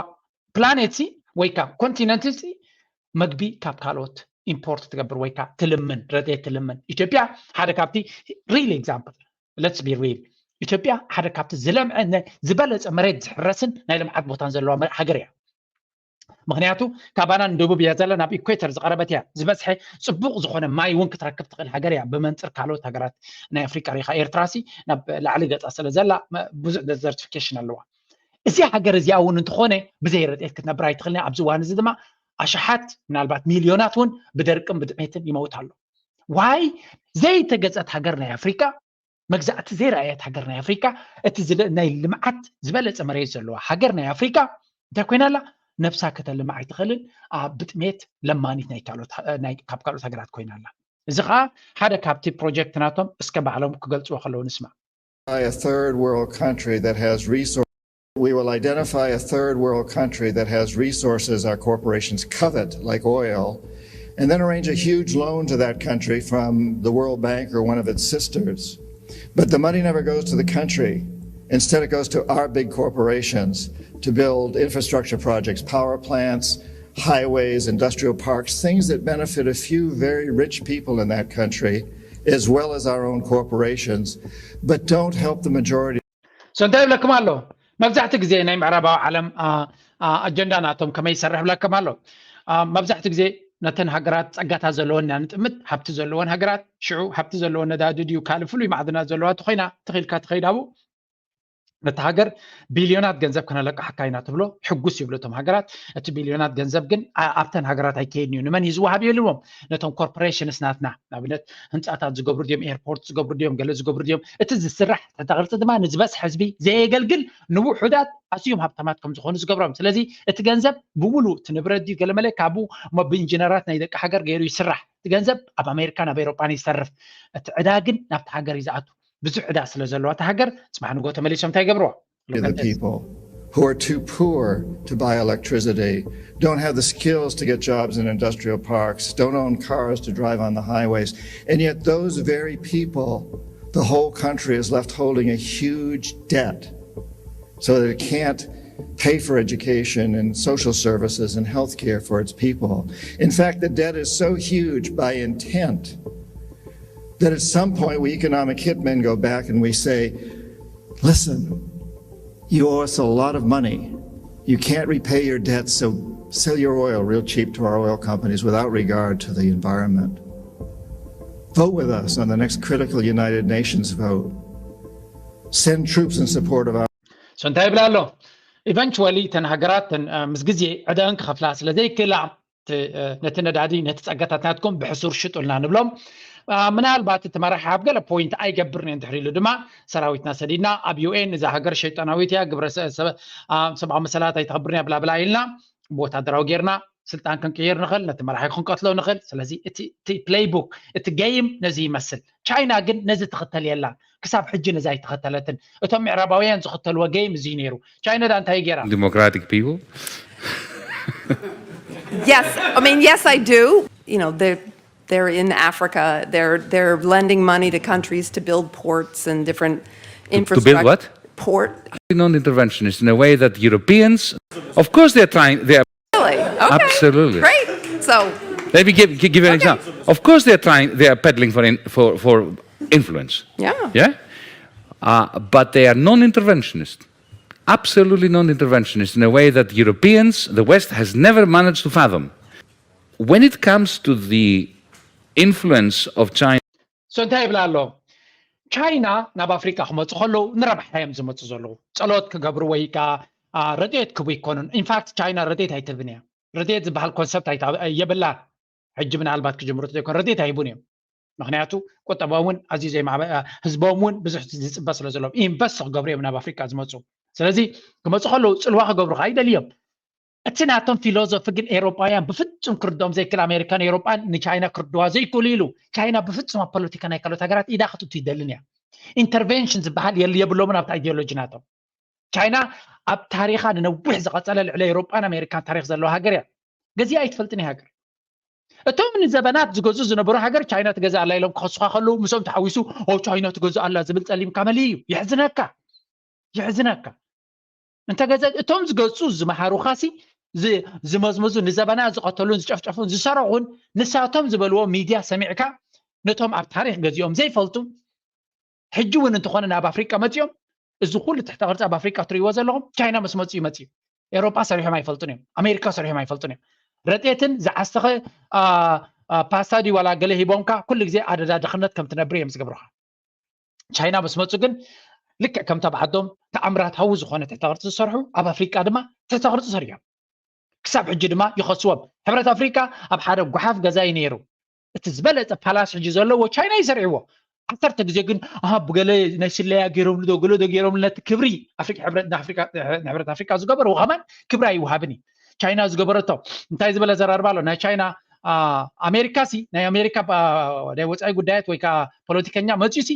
ፕላኔት ሲ ወይ ካብ ኮንቲነንት ሲ መግቢ ካብ ካልኦት ኢምፖርት ትገብር ወይ ካብ ትልምን ረድኤት ትልምን። ኢትዮጵያ ሓደ ካብቲ real example. Let's be real. ኢትዮጵያ ሓደ ካብቲ ዝለምዐ ዝበለፀ መሬት ዝሕረስን ናይ ልምዓት ቦታን ዘለዋ ሃገር እያ። ምክንያቱ ካባና ንደቡብ እያ ዘላ፣ ናብ ኢኩዌተር ዝቀረበት እያ። ዝበዝሐ ፅቡቅ ዝኮነ ማይ እውን ክትረክብ ትኽእል ሃገር እያ ብመንፅር ካልኦት ሃገራት ናይ ኣፍሪካ ሪካ። ኤርትራ ሲ ናብ ላዕሊ ገፃ ስለ ዘላ ብዙሕ ደዘርቲፊኬሽን ኣለዋ። እዚ ሃገር እዚኣ እውን እንተኾነ ብዘይ ረድኤት ክትነብር ኣይትኽእልን። ኣብዚ እዋን እዚ ድማ ኣሽሓት ምናልባት ሚልዮናት እውን ብደርቅን ብጥሜትን ይመውት ኣሎ። ዋይ ዘይተገፀት ሃገር ናይ ኣፍሪካ፣ መግዛእቲ ዘይረኣየት ሃገር ናይ ኣፍሪካ፣ እቲ ናይ ልምዓት ዝበለፀ መሬት ዘለዋ ሃገር ናይ ኣፍሪካ እንታይ ኮይና ኣላ? ነብሳ ከተልምዕ ኣይትኽእልን። ኣብ ብጥሜት ለማኒት ናይ ካልኦት ካብ ካልኦት ሃገራት ኮይና ኣላ። እዚ ከዓ ሓደ ካብቲ ፕሮጀክት ናቶም እስከ ባዕሎም ክገልፅዎ ከለዉ ንስማዕ። A third world country that has resources. We will identify a third world country that has resources our corporations covet, like oil, and then arrange a huge loan to that country from the World Bank or one of its sisters. But the money never goes to the country. Instead, it goes to our big corporations to build infrastructure projects, power plants, highways, industrial parks, things that benefit a few very rich people in that country, as well as our own corporations, but don't help the majority. So እንታይ ይብለኩም ኣሎ? መብዛሕቲ ግዜ ናይ ምዕራባዊ ዓለም ኣጀንዳ ናቶም ከመይ ይሰርሕ ይብለኩም ኣሎ። መብዛሕቲ ግዜ ነተን ሃገራት ጸጋታት ዘለወን ኢና ንጥምት። ሃብቲ ዘለወን ሃገራት፣ ሽዑ ሃብቲ ዘለወን ነዳዲ ድዩ ካልእ ፍሉይ ማዕድናት ዘለዋ ተኮይና ተኺልካ ትኸይድ ኣብኡ። ነቲ ሃገር ቢልዮናት ገንዘብ ከነለቃሕካ ኢና ትብሎ፣ ሕጉስ ይብሉ እቶም ሃገራት። እቲ ቢልዮናት ገንዘብ ግን ኣብተን ሃገራት ኣይከይድን እዩ። ንመን እዩ ዝወሃብ ይብልዎም? ነቶም ኮርፖሬሽንስ ናትና። ንኣብነት ህንፃታት ዝገብሩ ድዮም፣ ኤርፖርት ዝገብሩ ድዮም፣ ገለ ዝገብሩ ድዮም? እቲ ዝስራሕ ትሕተ ቅርፂ ድማ ንዝበዝሐ ህዝቢ ዘየገልግል፣ ንውሑዳት ኣዝዮም ሃብታማት ከም ዝኾኑ ዝገብሮም። ስለዚ እቲ ገንዘብ ብምሉእ እቲ ንብረት ድዩ ገለመለ ካብኡ እሞ ብኢንጂነራት ናይ ደቂ ሃገር ገይሩ ይስራሕ። እቲ ገንዘብ ኣብ ኣሜሪካን ኣብ ኤሮጳን ይሰርፍ። እቲ ዕዳ ግን ናብቲ ሃገር እዩ ዝኣቱ። ብዙሕ ዕዳ ስለ ዘለዋ እታ ሃገር ጽባሕ ንግሆ ተመሊሶም እንታይ ይገብርዋ? The people who are too poor to buy electricity, don't have the skills to get jobs in industrial parks, don't own cars to drive on the highways, and yet those very people, the whole country is left holding a huge debt so that it can't pay for education and social services and health care for its people. In fact, the debt is so huge by intent that at some point we economic hitmen go back and we say, "Listen, you owe us a lot of money. You can't repay your debt, so sell your oil real cheap to our oil companies without regard to the environment. Vote with us on the next critical United Nations vote. Send troops in support of our." So እንታይ ይብላ ኣሎ? ኢቨንቹዋሊ እተን ሃገራት ምስ ግዜ ዕዳን ክኸፍላ ስለ ዘይክእላ ነቲ ነዳዲ ነቲ ጸጋታት ናትኩም ብሕሱር ሽጡልና ንብሎም። ምናልባት እቲ መራሒ ኣብ ገለ ፖይንት ኣይገብርን እየ እንድሕር ኢሉ ድማ ሰራዊትና ሰዲድና ኣብ ዩኤን እዛ ሃገር ሸይጣናዊት እያ፣ ግብረ ሰብኣዊ መሰላት ኣይተኸብርን እያ ብላብላ ኢልና ብወታደራዊ ጌርና ስልጣን ክንቅይር ንኽእል፣ ነቲ መራሒ ክንቀትሎ ንኽእል። ስለዚ እቲ ፕሌይቡክ እቲ ገይም ነዚ ይመስል። ቻይና ግን ነዚ ትኽተል የላን። ክሳብ ሕጂ ነዚ ኣይተኸተለትን። እቶም ምዕራባውያን ዝኽተልዎ ገይም እዚ ነይሩ። ቻይና ዳ እንታይ ገይራ? Democratic people. Yes, I mean, yes, I do. You know, they're, they're in Africa. They're, they're lending money to countries to build ports and different To infrastructure. build what? Port. Non-interventionist in a way that Europeans, of course, they're trying. They are Really? Okay. Absolutely. Great. So, Let me give, give you an example. Of course, they're trying. They are peddling for in, for for influence. Yeah. Yeah. Uh, but they are non-interventionist. Absolutely non-interventionist in a way that Europeans, the West, has never managed to fathom. When it comes to the influence of China so እንታይ ይብላ ኣሎ? ቻይና ናብ ኣፍሪካ ክመፁ ከለዉ ንረብሓ እዮም ዝመፁ ዘለዉ። ፀሎት ክገብሩ ወይ ከዓ ረድኤት ክቡ ይኮኑን። ኢንፋክት ቻይና ረድኤት ኣይትህብን እያ። ረድኤት ዝበሃል ኮንሰፕት የብላን። ሕጂ ምናልባት ክጅምሩ ዘይኮን ረድኤት ኣይቡን እዮም። ምክንያቱ ቁጠባውን ኣዝዩ ዘይማዕበ ህዝቦም እውን ብዙሕ ዝፅበ ስለ ዘለዎም ኢንቨስት ክገብሩ እዮም ናብ ኣፍሪካ ዝመፁ። ስለዚ ክመፁ ከለዉ ፅልዋ ክገብሩ ከዓ ይደልዮም። እቲ ናቶም ፊሎዞፊ ግን ኤሮጳውያን ብፍጹም ክርድኦም ዘይክእል ኣሜሪካን ኤሮጳን ንቻይና ክርድዋ ዘይክእሉ ኢሉ። ቻይና ብፍጹም ኣብ ፖለቲካ ናይ ካልኦት ሃገራት ኢዳ ክትእቱ ይደልን እያ። ኢንተርቬንሽን ዝበሃል የል የብሎምን ኣብቲ ኣይዲዮሎጂ ናቶም። ቻይና ኣብ ታሪኻ ንነዊሕ ዝቐጸለ ልዕሊ ኤሮጳን ኣሜሪካን ታሪኽ ዘለዋ ሃገር እያ። ገዚኣ ኣይትፈልጥን እያ ሃገር። እቶም ንዘበናት ዝገዙ ዝነበሩ ሃገር ቻይና ትገዛ ኣላ ኢሎም ክኸሱኻ ከለዉ ምስኦም ተሓዊሱ ኦ ቻይና ትገዛ ኣላ ዝብል ጸሊምካ መሊ እዩ። የሕዝነካ። የሕዝነካ። እንተገዘ እቶም ዝገጹ ዝመሃሩኻሲ ዝመዝመዙ ንዘበና ዝቐተሉን ዝጨፍጨፉን ዝሰረቑን ንሳቶም ዝበልዎ ሚድያ ሰሚዕካ ነቶም ኣብ ታሪክ ገዚኦም ዘይፈልጡ ሕጂ እውን እንተኾነ ናብ ኣፍሪቃ መፂኦም እዚ ኩሉ ትሕተ ቅርፂ ኣብ ኣፍሪቃ ትሪእዎ ዘለኹም ቻይና ምስ መፅኡ መፅኡ ኤሮጳ ሰሪሖም ኣይፈልጡን እዮም ኣሜሪካ ሰሪሖም ኣይፈልጡን እዮም ረጤትን ዝዓስተኸ ፓስታ ድዩ ዋላ ገለ ሂቦምካ ኩሉ ግዜ ኣደዳ ድኽነት ከም ትነብር እዮም ዝገብሩኻ ቻይና ምስ መፁ ግን ልክዕ ከምቲ ኣብ ዓዶም ተኣምራታዊ ዝኾነ ትሕተ ቅርፂ ዝሰርሑ ኣብ ኣፍሪቃ ድማ ትሕተ ቅርፂ ሰሪሖም ክሳብ ሕጂ ድማ ይኸስዎም ሕብረት ኣፍሪቃ ኣብ ሓደ ጓሓፍ ገዛ እዩ ነይሩ እቲ ዝበለፀ ፓላስ ሕጂ ዘለዎ ቻይና ይሰርሕዎ ዓሰርተ ግዜ ግን ኣሃ ብገለ ናይ ስለያ ገይሮምሉ ዶ ገለ ዶ ገይሮምሉ ነቲ ክብሪ ኣፍሪቃ ሕብረት ኣፍሪቃ ንሕብረት ኣፍሪቃ ዝገበርዎ ከማን ክብሪ ኣይወሃብን እዩ ቻይና ዝገበረቶ እንታይ ዝበለ ዘራርባ ኣሎ ናይ ቻይና ኣሜሪካ ሲ ናይ ኣሜሪካ ናይ ወፃኢ ጉዳያት ወይ ከዓ ፖለቲከኛ መፅዩ ሲ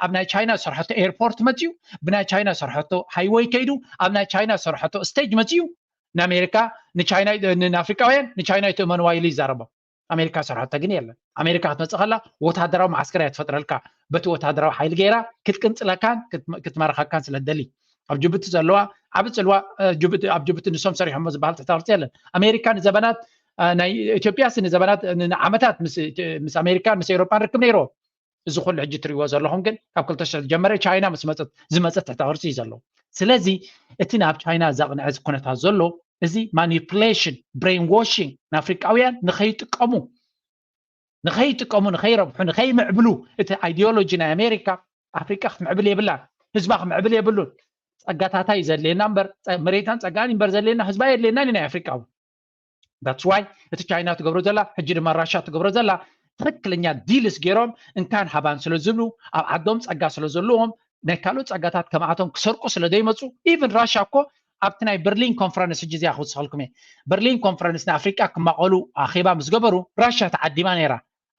ኣብ ናይ ቻይና ዝሰርሐቶ ኤርፖርት መፅዩ ብናይ ቻይና ዝሰርሐቶ ሃይወይ ከይዱ ኣብ ናይ ቻይና ዝሰርሐቶ ስቴጅ መፅዩ ንኣሜሪካ ንቻይና ንኣፍሪቃውያን ንቻይና ይትእመንዋ ኢሉ ይዛረቦ ኣሜሪካ ዝሰርሐቶ ግን የለን ኣሜሪካ ክትመፅእ ከላ ወታደራዊ መዓስከር እያ ትፈጥረልካ በቲ ወታደራዊ ሓይሊ ገይራ ክትቅንፅለካን ክትመርኸካን ስለ ትደሊ ኣብ ጅቡቲ ዘለዋ ዓብ ፅልዋ ኣብ ጅቡቲ ንሶም ሰሪሖሞ ዝበሃል ትሕተ ቅርፂ የለን ኣሜሪካ ንዘበናት ናይ ኢትዮጵያ ሲ ንዘበናት ንዓመታት ምስ ኣሜሪካን ምስ ኤውሮጳን ርክብ ነይርዎ እዚ ኩሉ ሕጂ ትሪእዎ ዘለኹም ግን ካብ ክልተ ሽሕ ዝጀመረ ቻይና ምስ መፀት ዝመፀ ትሕተ ቅርፂ እዩ ዘሎ ስለዚ እቲ ናብ ቻይና ዘቕንዐ ኩነታት ዘሎ እዚ ማኒፕሌሽን ብሬን ዋሽንግ ንኣፍሪቃውያን ንኸይጥቀሙ ንኸይጥቀሙ ንኸይረብሑ ንኸይምዕብሉ እቲ ኣይዲዮሎጂ ናይ ኣሜሪካ ኣፍሪቃ ክትምዕብል የብላን ህዝባ ክምዕብል የብሉን ጸጋታታ እዩ ዘድልየና እምበር መሬታን ጸጋን እምበር ዘድልየና ህዝባ የድልየናን ናይ ኣፍሪቃ that's why እቲ ቻይና ትገብሮ ዘላ ሕጂ ድማ ራሻ ትገብሮ ዘላ ትክክለኛ ዲልስ ገይሮም እንካን ሃባን ስለ ዝብሉ ኣብ ዓዶም ጸጋ ስለ ዘለዎም ናይ ካልኦት ጸጋታት ከምኣቶም ክሰርቁ ስለ ዘይመፁ ኢቨን ራሻ እኮ ኣብቲ ናይ በርሊን ኮንፈረንስ ሕጂ እዚኣ ክውስኸልኩም እየ በርሊን ኮንፈረንስ ንኣፍሪቃ ክማቐሉ ኣኼባ ምስ ገበሩ ራሻ ተዓዲማ ነይራ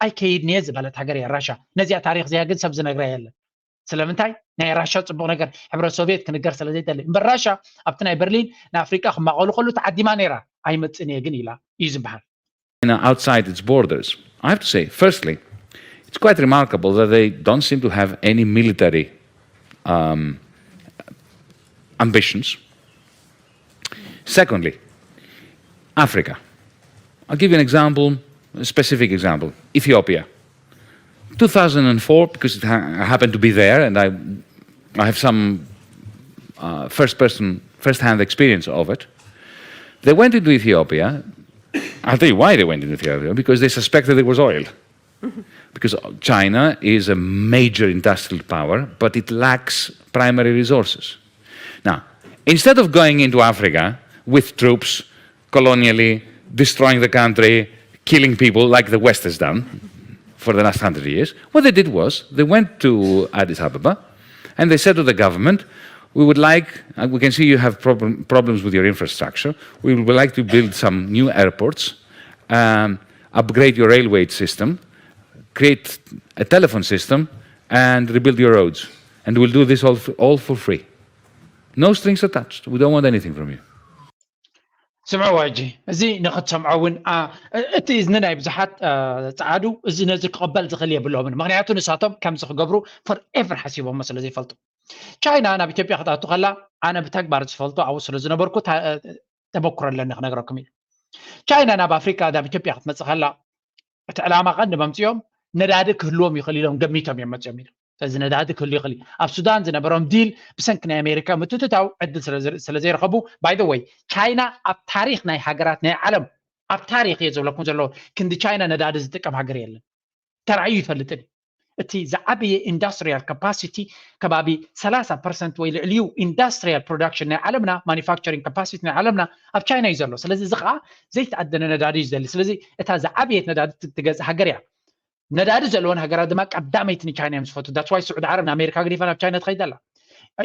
ኣይከይድን እየ ዝበለት ሃገር እያ ራሻ ነዚኣ ታሪክ እዚኣ ግን ሰብ ዝነግራ የለን ስለምንታይ ናይ ራሻ ፅቡቅ ነገር ሕብረት ሶቪየት ክንገር ስለ ዘይደሊ እምበር ራሻ ኣብቲ ናይ በርሊን ንኣፍሪቃ ክማቐሉ ከሉ ተዓዲማ ነይራ ኣይመፅን እየ ግን ኢላ እዩ ዝበሃል China outside its borders. I have to say, firstly, it's quite remarkable that they don't seem to have any military um, ambitions. Secondly, Africa. I'll give you an example, a specific example Ethiopia. two thousand four, because it ha- I happened to be there and I, I have some uh, first person, first hand experience of it. They went into Ethiopia. I'll tell you why they went into Ethiopia because they suspected there was oil. Because China is a major industrial power, but it lacks primary resources. Now, instead of going into Africa with troops, colonially, destroying the country, killing people like the West has done for the last hundred years, what they did was they went to Addis Ababa and they said to the government, we would like, uh, we can see you have problem, problems with your infrastructure. We would like to build some new airports, um, upgrade your railway system, create a telephone system, and rebuild your roads. And we'll do this all for, all for free. No strings attached. We don't want anything from you. ስምዕዎ ሕጂ፣ እዚ ንክትሰምዖ እውን እቲ እዝኒ ናይ ብዙሓት ፃዓዱ እዚ ነዚ ክቕበል ዝኽእል የብሎምን። ምክንያቱ ንሳቶም ከምዚ ክገብሩ ፎርኤቨር ሓሲቦሞ ስለ ዘይፈልጡ። ቻይና ናብ ኢትዮጵያ ክትኣቱ ከላ ኣነ ብተግባር ዝፈልጦ ኣብኡ ስለ ዝነበርኩ ተመክሮ ኣለኒ ክነግረኩም እዩ። ቻይና ናብ ኣፍሪካ ናብ ኢትዮጵያ ክትመፅእ ከላ እቲ ዕላማ ቀንዲ መምፅኦም ነዳዲ ክህልዎም ይኽእል ኢሎም ገሚቶም እዮም መፅኦም ኢሎም። ስለዚ ነዳዲ ክህሉ ይኽእል እዩ። ኣብ ሱዳን ዝነበሮም ዲል ብሰንኪ ናይ ኣሜሪካ ምትትታው ዕድል ስለ ዘይረኸቡ። ባይ ወይ ቻይና ኣብ ታሪክ ናይ ሃገራት ናይ ዓለም ኣብ ታሪክ እየ ዝብለኩም ዘለዎ ክንዲ ቻይና ነዳዲ ዝጥቀም ሃገር የለን። ተራእዩ ይፈልጥን እዩ። እቲ ዝዓበየ ኢንዱስትሪያል ካፓሲቲ ከባቢ ሰላሳ ፐርሰንት ወይ ልዕሊኡ ኢንዱስትሪያል ፕሮዳክሽን ናይ ዓለምና ማኒፋክቸሪንግ ካፓሲቲ ናይ ዓለምና ኣብ ቻይና እዩ ዘሎ። ስለዚ እዚ ከዓ ዘይተኣደነ ነዳዲ እዩ ዝደሊ። ስለዚ እታ ዝዓበየት ነዳዲ ትገዝእ ሃገር እያ። ነዳዲ ዘለወን ሃገራት ድማ ቀዳመይቲ ንቻይና እዮም ዝፈቱ። ዳትስ ዋይ ስዑዲ ዓረብ ንኣሜሪካ ገዲፋ ናብ ቻይና ትኸይድ ኣላ።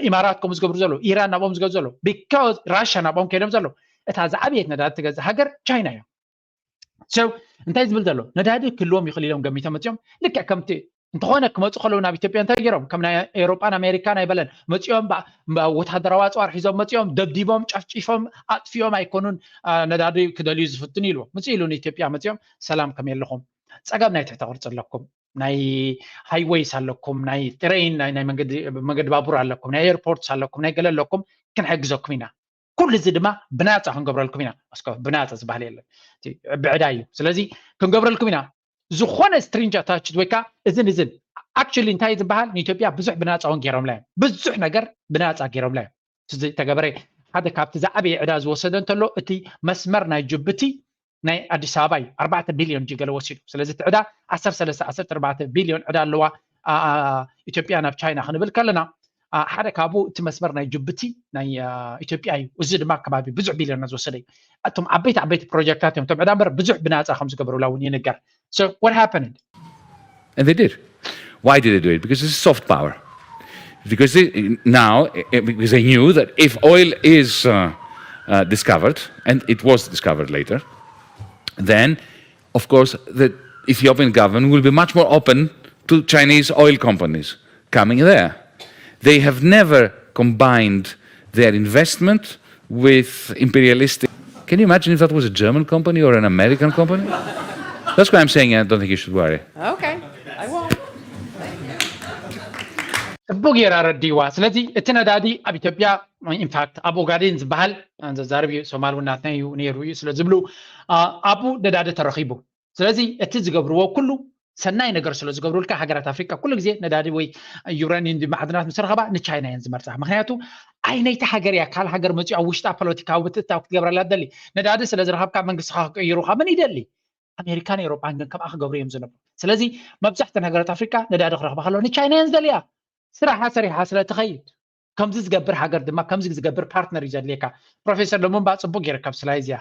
ኢማራት ከምኡ ዝገብሩ ዘሎ፣ ኢራን ናብኦም ዝገዙ ዘሎ፣ ቢካዝ ራሽያ ናብኦም ከይዶም ዘሎ። እታ ዝዓበየት ነዳዲ ትገዝእ ሃገር ቻይና እያ። ሰው እንታይ ዝብል ዘሎ ነዳዲ ክህልዎም ይኽእል ኢሎም ገሚቶም መፅኦም። ልክዕ ከምቲ እንተኾነ ክመፁ ከለዉ ናብ ኢትዮጵያ እንታይ ገይሮም ከም ናይ ኤውሮጳን ኣሜሪካን ኣይበለን መፅኦም። ወታደራዊ ኣፅዋር ሒዞም መፅኦም፣ ደብዲቦም፣ ጨፍጪፎም፣ ኣጥፊኦም ኣይኮኑን። ነዳዲ ክደልዩ ዝፍትኑ ኢልዎም ምፅ ኢሉ ንኢትዮጵያ መፅኦም ሰላም ከም የለኹም ፀገም ናይ ትሕተ ቅርፂ ኣለኩም፣ ናይ ሃይወይስ ኣለኩም፣ ናይ ትሬን ናይ መገዲ ባቡር ኣለኩም፣ ናይ ኤርፖርትስ ኣለኩም፣ ናይ ገለ ኣለኩም፣ ክንሕግዘኩም ኢና። ኩሉ እዚ ድማ ብናፃ ክንገብረልኩም ኢና። እስከ ብናፃ ዝበሃል የለን፣ ብዕዳ እዩ። ስለዚ ክንገብረልኩም ኢና። ዝኾነ ስትሪንጅ ኣታችድ ወይ ከዓ እዝን እዝን ኣክቹሊ እንታይ ዝበሃል ንኢትዮጵያ ብዙሕ ብናፃ እውን ገይሮምላ እዮም። ብዙሕ ነገር ብናፃ ገይሮምላ እዮም። ዝተገበረ ሓደ ካብቲ ዝዓበየ ዕዳ ዝወሰደ እንተሎ እቲ መስመር ናይ ጅቡቲ ናይ ኣዲስ ኣበባ እዩ። ኣርባዕተ ቢልዮን ጂ ገለ ወሲዱ። ስለዚ እቲ ዕዳ ዓሰርተ ሰለስተ ዓሰርተ ኣርባዕተ ቢልዮን ዕዳ ኣለዋ ኢትዮጵያ ናብ ቻይና ክንብል ከለና ሓደ ካብኡ እቲ መስመር ናይ ጅቡቲ ናይ ኢትዮጵያ እዩ። እዚ ድማ ከባቢ ብዙሕ ቢልዮን ዝወሰደ እዩ። እቶም ዓበይቲ ዓበይቲ ፕሮጀክታት እዮም። እቶም ዕዳ እምበር ብዙሕ ብናፃ ከም ዝገበሩላ እውን ይንገር። So what happened? And they did. Why did they do it? Because this is soft power. Because they, now, eh, because they knew that if oil is uh, uh, discovered, and it was discovered later, then of course the Ethiopian government will be much more open to Chinese oil companies coming there. They have never combined their investment with imperialistic. Can you imagine if that was a German company or an American company? That's why I'm saying I don't think you should worry. Okay, I won't. ጽቡቅ ጌራ ረዲዋ። ስለዚ እቲ ነዳዲ ኣብ ኢትዮጵያ ኢንፋክት ኣብ ኦጋዴን ዝበሃል ዘዛርብ እዩ። ሶማል እውን ናትና እዩ ነይሩ እዩ ስለ ዝብሉ ኣብኡ ነዳዲ ተረኺቡ። ስለዚ እቲ ዝገብርዎ ኩሉ ሰናይ ነገር ስለ ዝገብሩልካ ሃገራት ኣፍሪካ ኩሉ ግዜ ነዳዲ ወይ ዩራኒየም ማዕድናት ምስ ረኸባ ንቻይና እየን ዝመርፃ። ምክንያቱ ዓይነይቲ ሃገር እያ። ካል ሃገር መፂኡ ኣብ ውሽጣ ፖለቲካዊ ምትእትታው ክትገብረላ ትደሊ። ነዳዲ ስለ ዝረኸብካ መንግስትኻ ክቅይሩካ መን ይደሊ? ኣሜሪካን ኤውሮጳን ግን ከምኣ ክገብሩ እዮም ዝነብሩ። ስለዚ መብዛሕተን ሃገራት ኣፍሪካ ነዳዲ ክረኽባ ከለዋ ንቻይና እየን ዝደልያ። ስራሓ ሰሪሓ ስለ ትኸይድ። ከምዚ ዝገብር ሃገር ድማ ከምዚ ዝገብር ፓርትነር እዩ ዘድልየካ። ፕሮፌሰር ሎሙምባ ፅቡቅ ገይርካ ኣብ ስላይዝ እያ።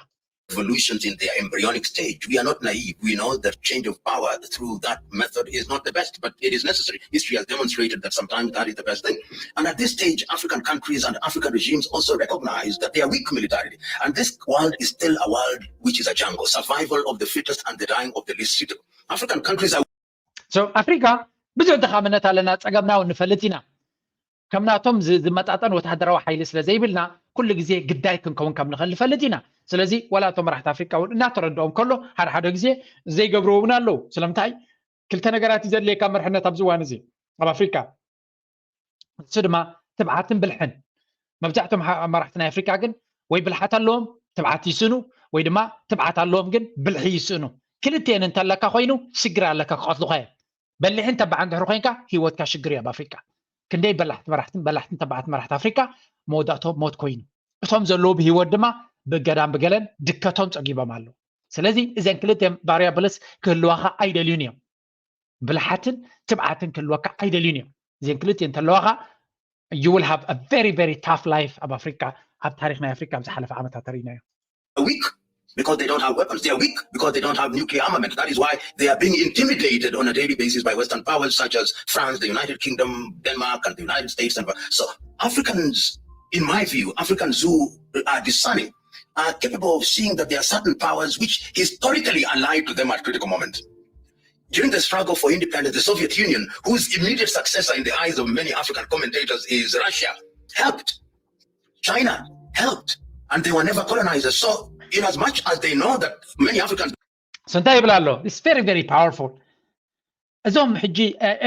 Revolutions in their embryonic stage. We are not naive. We know that change of power through that method is not the best, but it is necessary. History has demonstrated that sometimes that is the best thing. And at this stage, African countries and African regimes also recognize that they are weak militarily. And this world is still a world which is a jungle, survival of the fittest and the dying of the least suitable. African countries are So ኣፍሪካ ብዙሕ ድኻምነት ኣለና፣ ፀገምና እውን ንፈልጥ ኢና። ከም ናቶም ዝመጣጠን ወታደራዊ ሓይሊ ስለ ዘይብልና ኩሉ ግዜ ግዳይ ክንከውን ከም ንኽእል ንፈልጥ ኢና። ስለዚ ዋላ እቶም መራሕቲ ኣፍሪካ እውን እናተረድኦም ከሎ ሓደ ሓደ ግዜ ዘይገብርዎ እውን ኣለዉ። ስለምንታይ ክልተ ነገራት እዩ ዘድልየካ መርሕነት ኣብዚ እዋን እዚ ኣብ ኣፍሪካ። ንሱ ድማ ትብዓትን ብልሕን። መብዛሕቶም መራሕቲ ናይ ኣፍሪካ ግን ወይ ብልሓት ኣለዎም ትብዓት ይስእኑ፣ ወይ ድማ ትብዓት ኣለዎም ግን ብልሒ ይስእኑ። ክልቲኤን እንተለካ ኮይኑ ሽግር ኣለካ ክቐትሉኻ እዮም። በሊሕን ተባዕን ድሕሪ ኮይንካ ሂወትካ ሽግር እዩ ኣብ ኣፍሪካ። ክንደይ በላሕቲ መራሕትን በላሕትን ተባዕትን መራሕቲ ኣፍሪካ መወዳእቶም ሞት ኮይኑ፣ እቶም ዘለዉ ብሂወት ድማ ብገዳም ብገለን ድከቶም ፀጊቦም ኣለዉ። ስለዚ እዘን ክልተ ቫሪያብልስ ክህልዋካ ኣይደልዩን እዮም። ብልሓትን ትብዓትን ክህልወካ ኣይደልዩን እዮም። እዚን ክልቲኤን እንተለዋካ you will have a very very tough life ኣብ ኣፍሪካ። ኣብ ታሪክ ናይ ኣፍሪካ ኣብ ዝሓለፈ ዓመታት ተሪእናዮ። weak because they don't have weapons. They are weak because they don't have nuclear armament. That is why they are being intimidated on a daily basis by Western powers such as France, the United Kingdom, Denmark, and the United States. And so Africans, in my view, Africans who are discerning are capable of seeing that there are certain powers which historically are lied to them at critical moments. During the struggle for independence, the Soviet Union, whose immediate successor in the eyes of many African commentators is Russia, helped. China helped, and they were never colonizers. So in as much as they know that many Africans so እንታይ ይብል ኣሎ? It's very very powerful። እዞም ሕጂ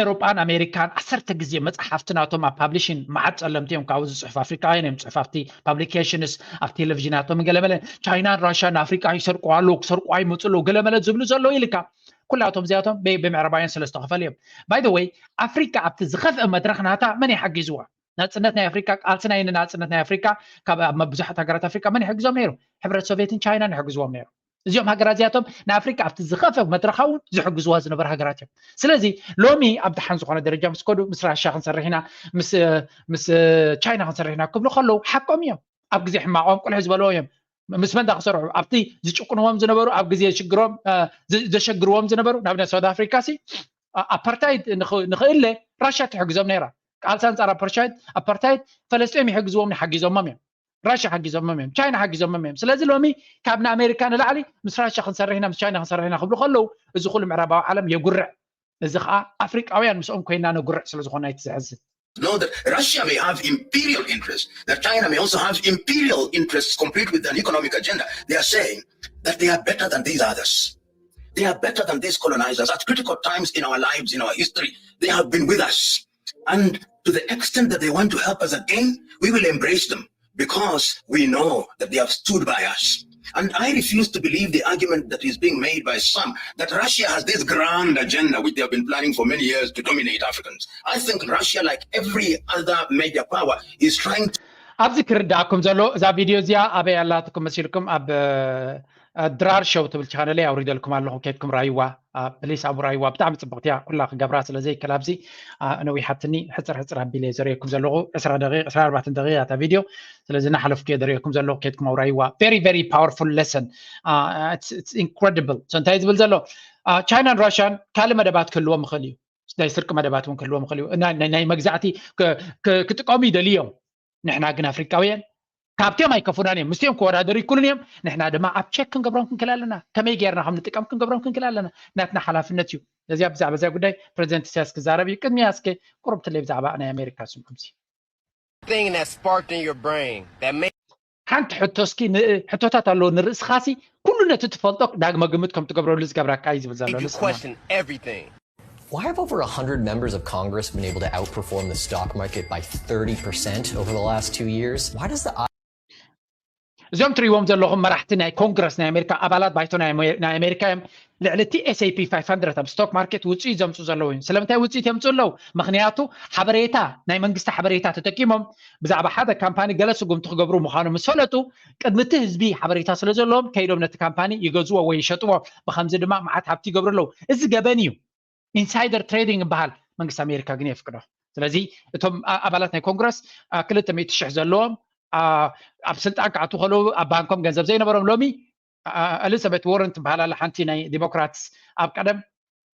ኤሮጳን ኣሜሪካን ዓሰርተ ግዜ መፅሓፍቲ ናቶም ኣብ ፓብሊሽን መዓት ፀለምቲ እዮም። ካብኡ ዝፅሑፍ ኣፍሪካውያን እዮም ፅሑፍ ኣብቲ ፓብሊኬሽንስ ኣብ ቴሌቪዥናቶም ገለመለ ቻይናን ራሽያን ኣፍሪካ ይሰርቁ ኣለዉ ክሰርቁ ኣይመፁ ኣለዉ ገለመለ ዝብሉ ዘለዉ ኢልካ ኩላቶም እዚኣቶም ብምዕራባውያን ስለ ዝተኸፈሉ እዮም። By the way ኣፍሪካ ኣብቲ ዝኸፍአ መድረኽ ናታ መን ይሓጊዝዋ? ናፅነት ናይ ኣፍሪካ ቃልሲ ናይ ናፅነት ናይ ኣፍሪካ ካብ ኣብ ብዙሓት ሃገራት ኣፍሪካ መን ይሕግዞም ነይሩ? ሕብረት ሶቪየትን ቻይናን ይሕግዝዎም ነይሩ። እዚኦም ሃገራት እዚኣቶም ንኣፍሪካ ኣብቲ ዝኸፈ መድረኻ እውን ዝሕግዝዋ ዝነበሩ ሃገራት እዮም። ስለዚ ሎሚ ኣብ ደሓን ዝኾነ ደረጃ ምስ ከዱ ምስ ራሻ ክንሰርሕ ኢና ምስ ቻይና ክንሰርሕ ኢና ክብሉ ከለዉ ሓቆም እዮም። ኣብ ግዜ ሕማቆም ቁልሕ ዝበለዎ እዮም። ምስ መን ክሰርሑ ኣብቲ ዝጭቁንዎም ዝነበሩ ኣብ ግዜ ሽግሮም ዘሸግርዎም ዝነበሩ ንኣብነት ሳውት ኣፍሪካ ሲ ኣፓርታይድ ንኽእለ ራሻ ትሕግዞም ነይራ። ቃልሲ ኣንፃር ኣፓርታይድ ኣፓርታይድ ፈለስጢም ይሕግዝዎም ሓጊዞሞም እዮም። ራሻ ሓጊዞሞም እዮም። ቻይና ሓጊዞሞም እዮም። ስለዚ ሎሚ ካብ ንኣሜሪካ ንላዕሊ ምስ ራሻ ክንሰርሕ ኢና ምስ ቻይና ክንሰርሕ ኢና ክብሉ ከለዉ እዚ ኩሉ ምዕራባዊ ዓለም የጉርዕ። እዚ ከዓ ኣፍሪቃውያን ምስኦም ኮይና ነጉርዕ ስለዝኾነ ኣይትዘሕዝን። Know that Russia may have imperial interests, that China may also have imperial interests complete with an economic agenda. They are saying that they are better than these others. They are better than these colonizers. At critical times in our lives, in our history, they have been with us. And to the extent that they want to help us again, we will embrace them because we know that they have stood by us. And I refuse to believe the argument that is being made by some that Russia has this grand agenda which they have been planning for many years to dominate Africans. I think Russia, like every other major power, is trying to ኣብዚ ክርዳእኩም ዘሎ እዛ ቪድዮ እዚኣ ኣበይ ኣላትኩም መሲልኩም ኣብ ድራር ሸው ትብል ቻነለይ ኣውሪደልኩም ኣለኹ። ኬድኩም ራይዋ ፕሊስ ኣብ ራይዋ ብጣዕሚ ፅብቕቲ እያ ኩላ ክገብራ ስለ ዘይክእል ኣብዚ ነዊሓትኒ ሕፅር ሕፅር ኣቢለ ዘርእየኩም ዘለኹ ዕስራ ደቂቕ ዕስራ ኣርባዕተ ደቂቕ እያ እታ ቪድዮ። ስለዚ እናሓለፍኩ እየ ዘርእየኩም ዘለኹ። ኬድኩም ኣብ ራይዋ very very powerful lesson. Incredible so እንታይ ዝብል ዘሎ ቻይናን ራሽያን ካልእ መደባት ክህልዎም ይኽእል እዩ። ናይ ስርቂ መደባት እውን ክህልዎም ይኽእል እዩ። ናይ መግዛእቲ ክጥቀሙ ይደልዩ እዮም። ንሕና ግን ኣፍሪቃውያን ካብቲኦም ኣይከፉናን እዮም። ምስቲኦም ክወዳደሩ ይክሉን እዮም። ንሕና ድማ ኣብ ቸክ ክንገብሮም ክንክእል ኣለና። ከመይ ጌርና ከም ንጥቀም ክንገብሮም ክንክእል ኣለና። ናትና ሓላፍነት እዩ። ስለዚኣ ብዛዕባ እዚኣ ጉዳይ ፕረዚደንት ኢሳያስ ክዛረብ እዩ። ቅድሚያ እስከ ቁርብትለይ ብዛዕባ ናይ ኣሜሪካ ስምዑ። Thing that sparked in your brain that made ሓንቲ ሕቶ እስኪ ሕቶታት ኣለዎ ንርእስኻሲ ኩሉ ነቲ ትፈልጦ ዳግመ ግምት ከም ትገብረሉ ዝገብረካ እዩ ዝብል ዘሎ you ንስማ። Question everything. Why have over one hundred members of Congress been able to outperform the stock market by thirty percent over the last two years? Why does the እዚኦም ትሪእዎም ዘለኹም መራሕቲ ናይ ኮንግረስ ናይ ኣሜሪካ ኣባላት ባይቶ ናይ ኣሜ- ናይ ኣሜሪካ እዮም። ልዕሊ እቲ S and P five hundred ኣብ ስቶክ ማርኬት ውፅኢት ዘምፅኡ ዘለዉ እዮም። ስለምንታይ ውፅኢት የምፅኡ ኣለዉ? ምክንያቱ ሓበሬታ ናይ መንግስቲ ሓበሬታ ተጠቂሞም ብዛዕባ ሓደ ካምፓኒ ገለ ስጉምቲ ክገብሩ ምዃኑ ምስ ፈለጡ ቅድሚ እቲ ህዝቢ ሓበሬታ ስለ ዘለዎም ከይዶም ነቲ ካምፓኒ ይገዝዎ ወይ ይሸጥዎ። ብከምዚ ድማ መዓት ሃብቲ ይገብሩ ኣለዉ። እዚ ገበን እዩ። ኢንሳይደር ትሬዲንግ ይበሃል። መንግስቲ ኣሜሪካ ግን የፍቅዶ። ስለዚ እቶም ኣ- ኣባላት ናይ ኮንግረስ ኣ፣ ክልተ ሚእቲ ሽሕ ዘለዎም ኣ፣ ኣብ ስልጣን ክኣትዉ ከለዉ ኣብ ባንኮም ገንዘብ ዘይነበሮም ሎሚ ኣ፣ ኤሊዛቤት ዎረን ትበሃል ኣላ ሓንቲ ናይ ዲሞክራትስ ኣብ ቀደም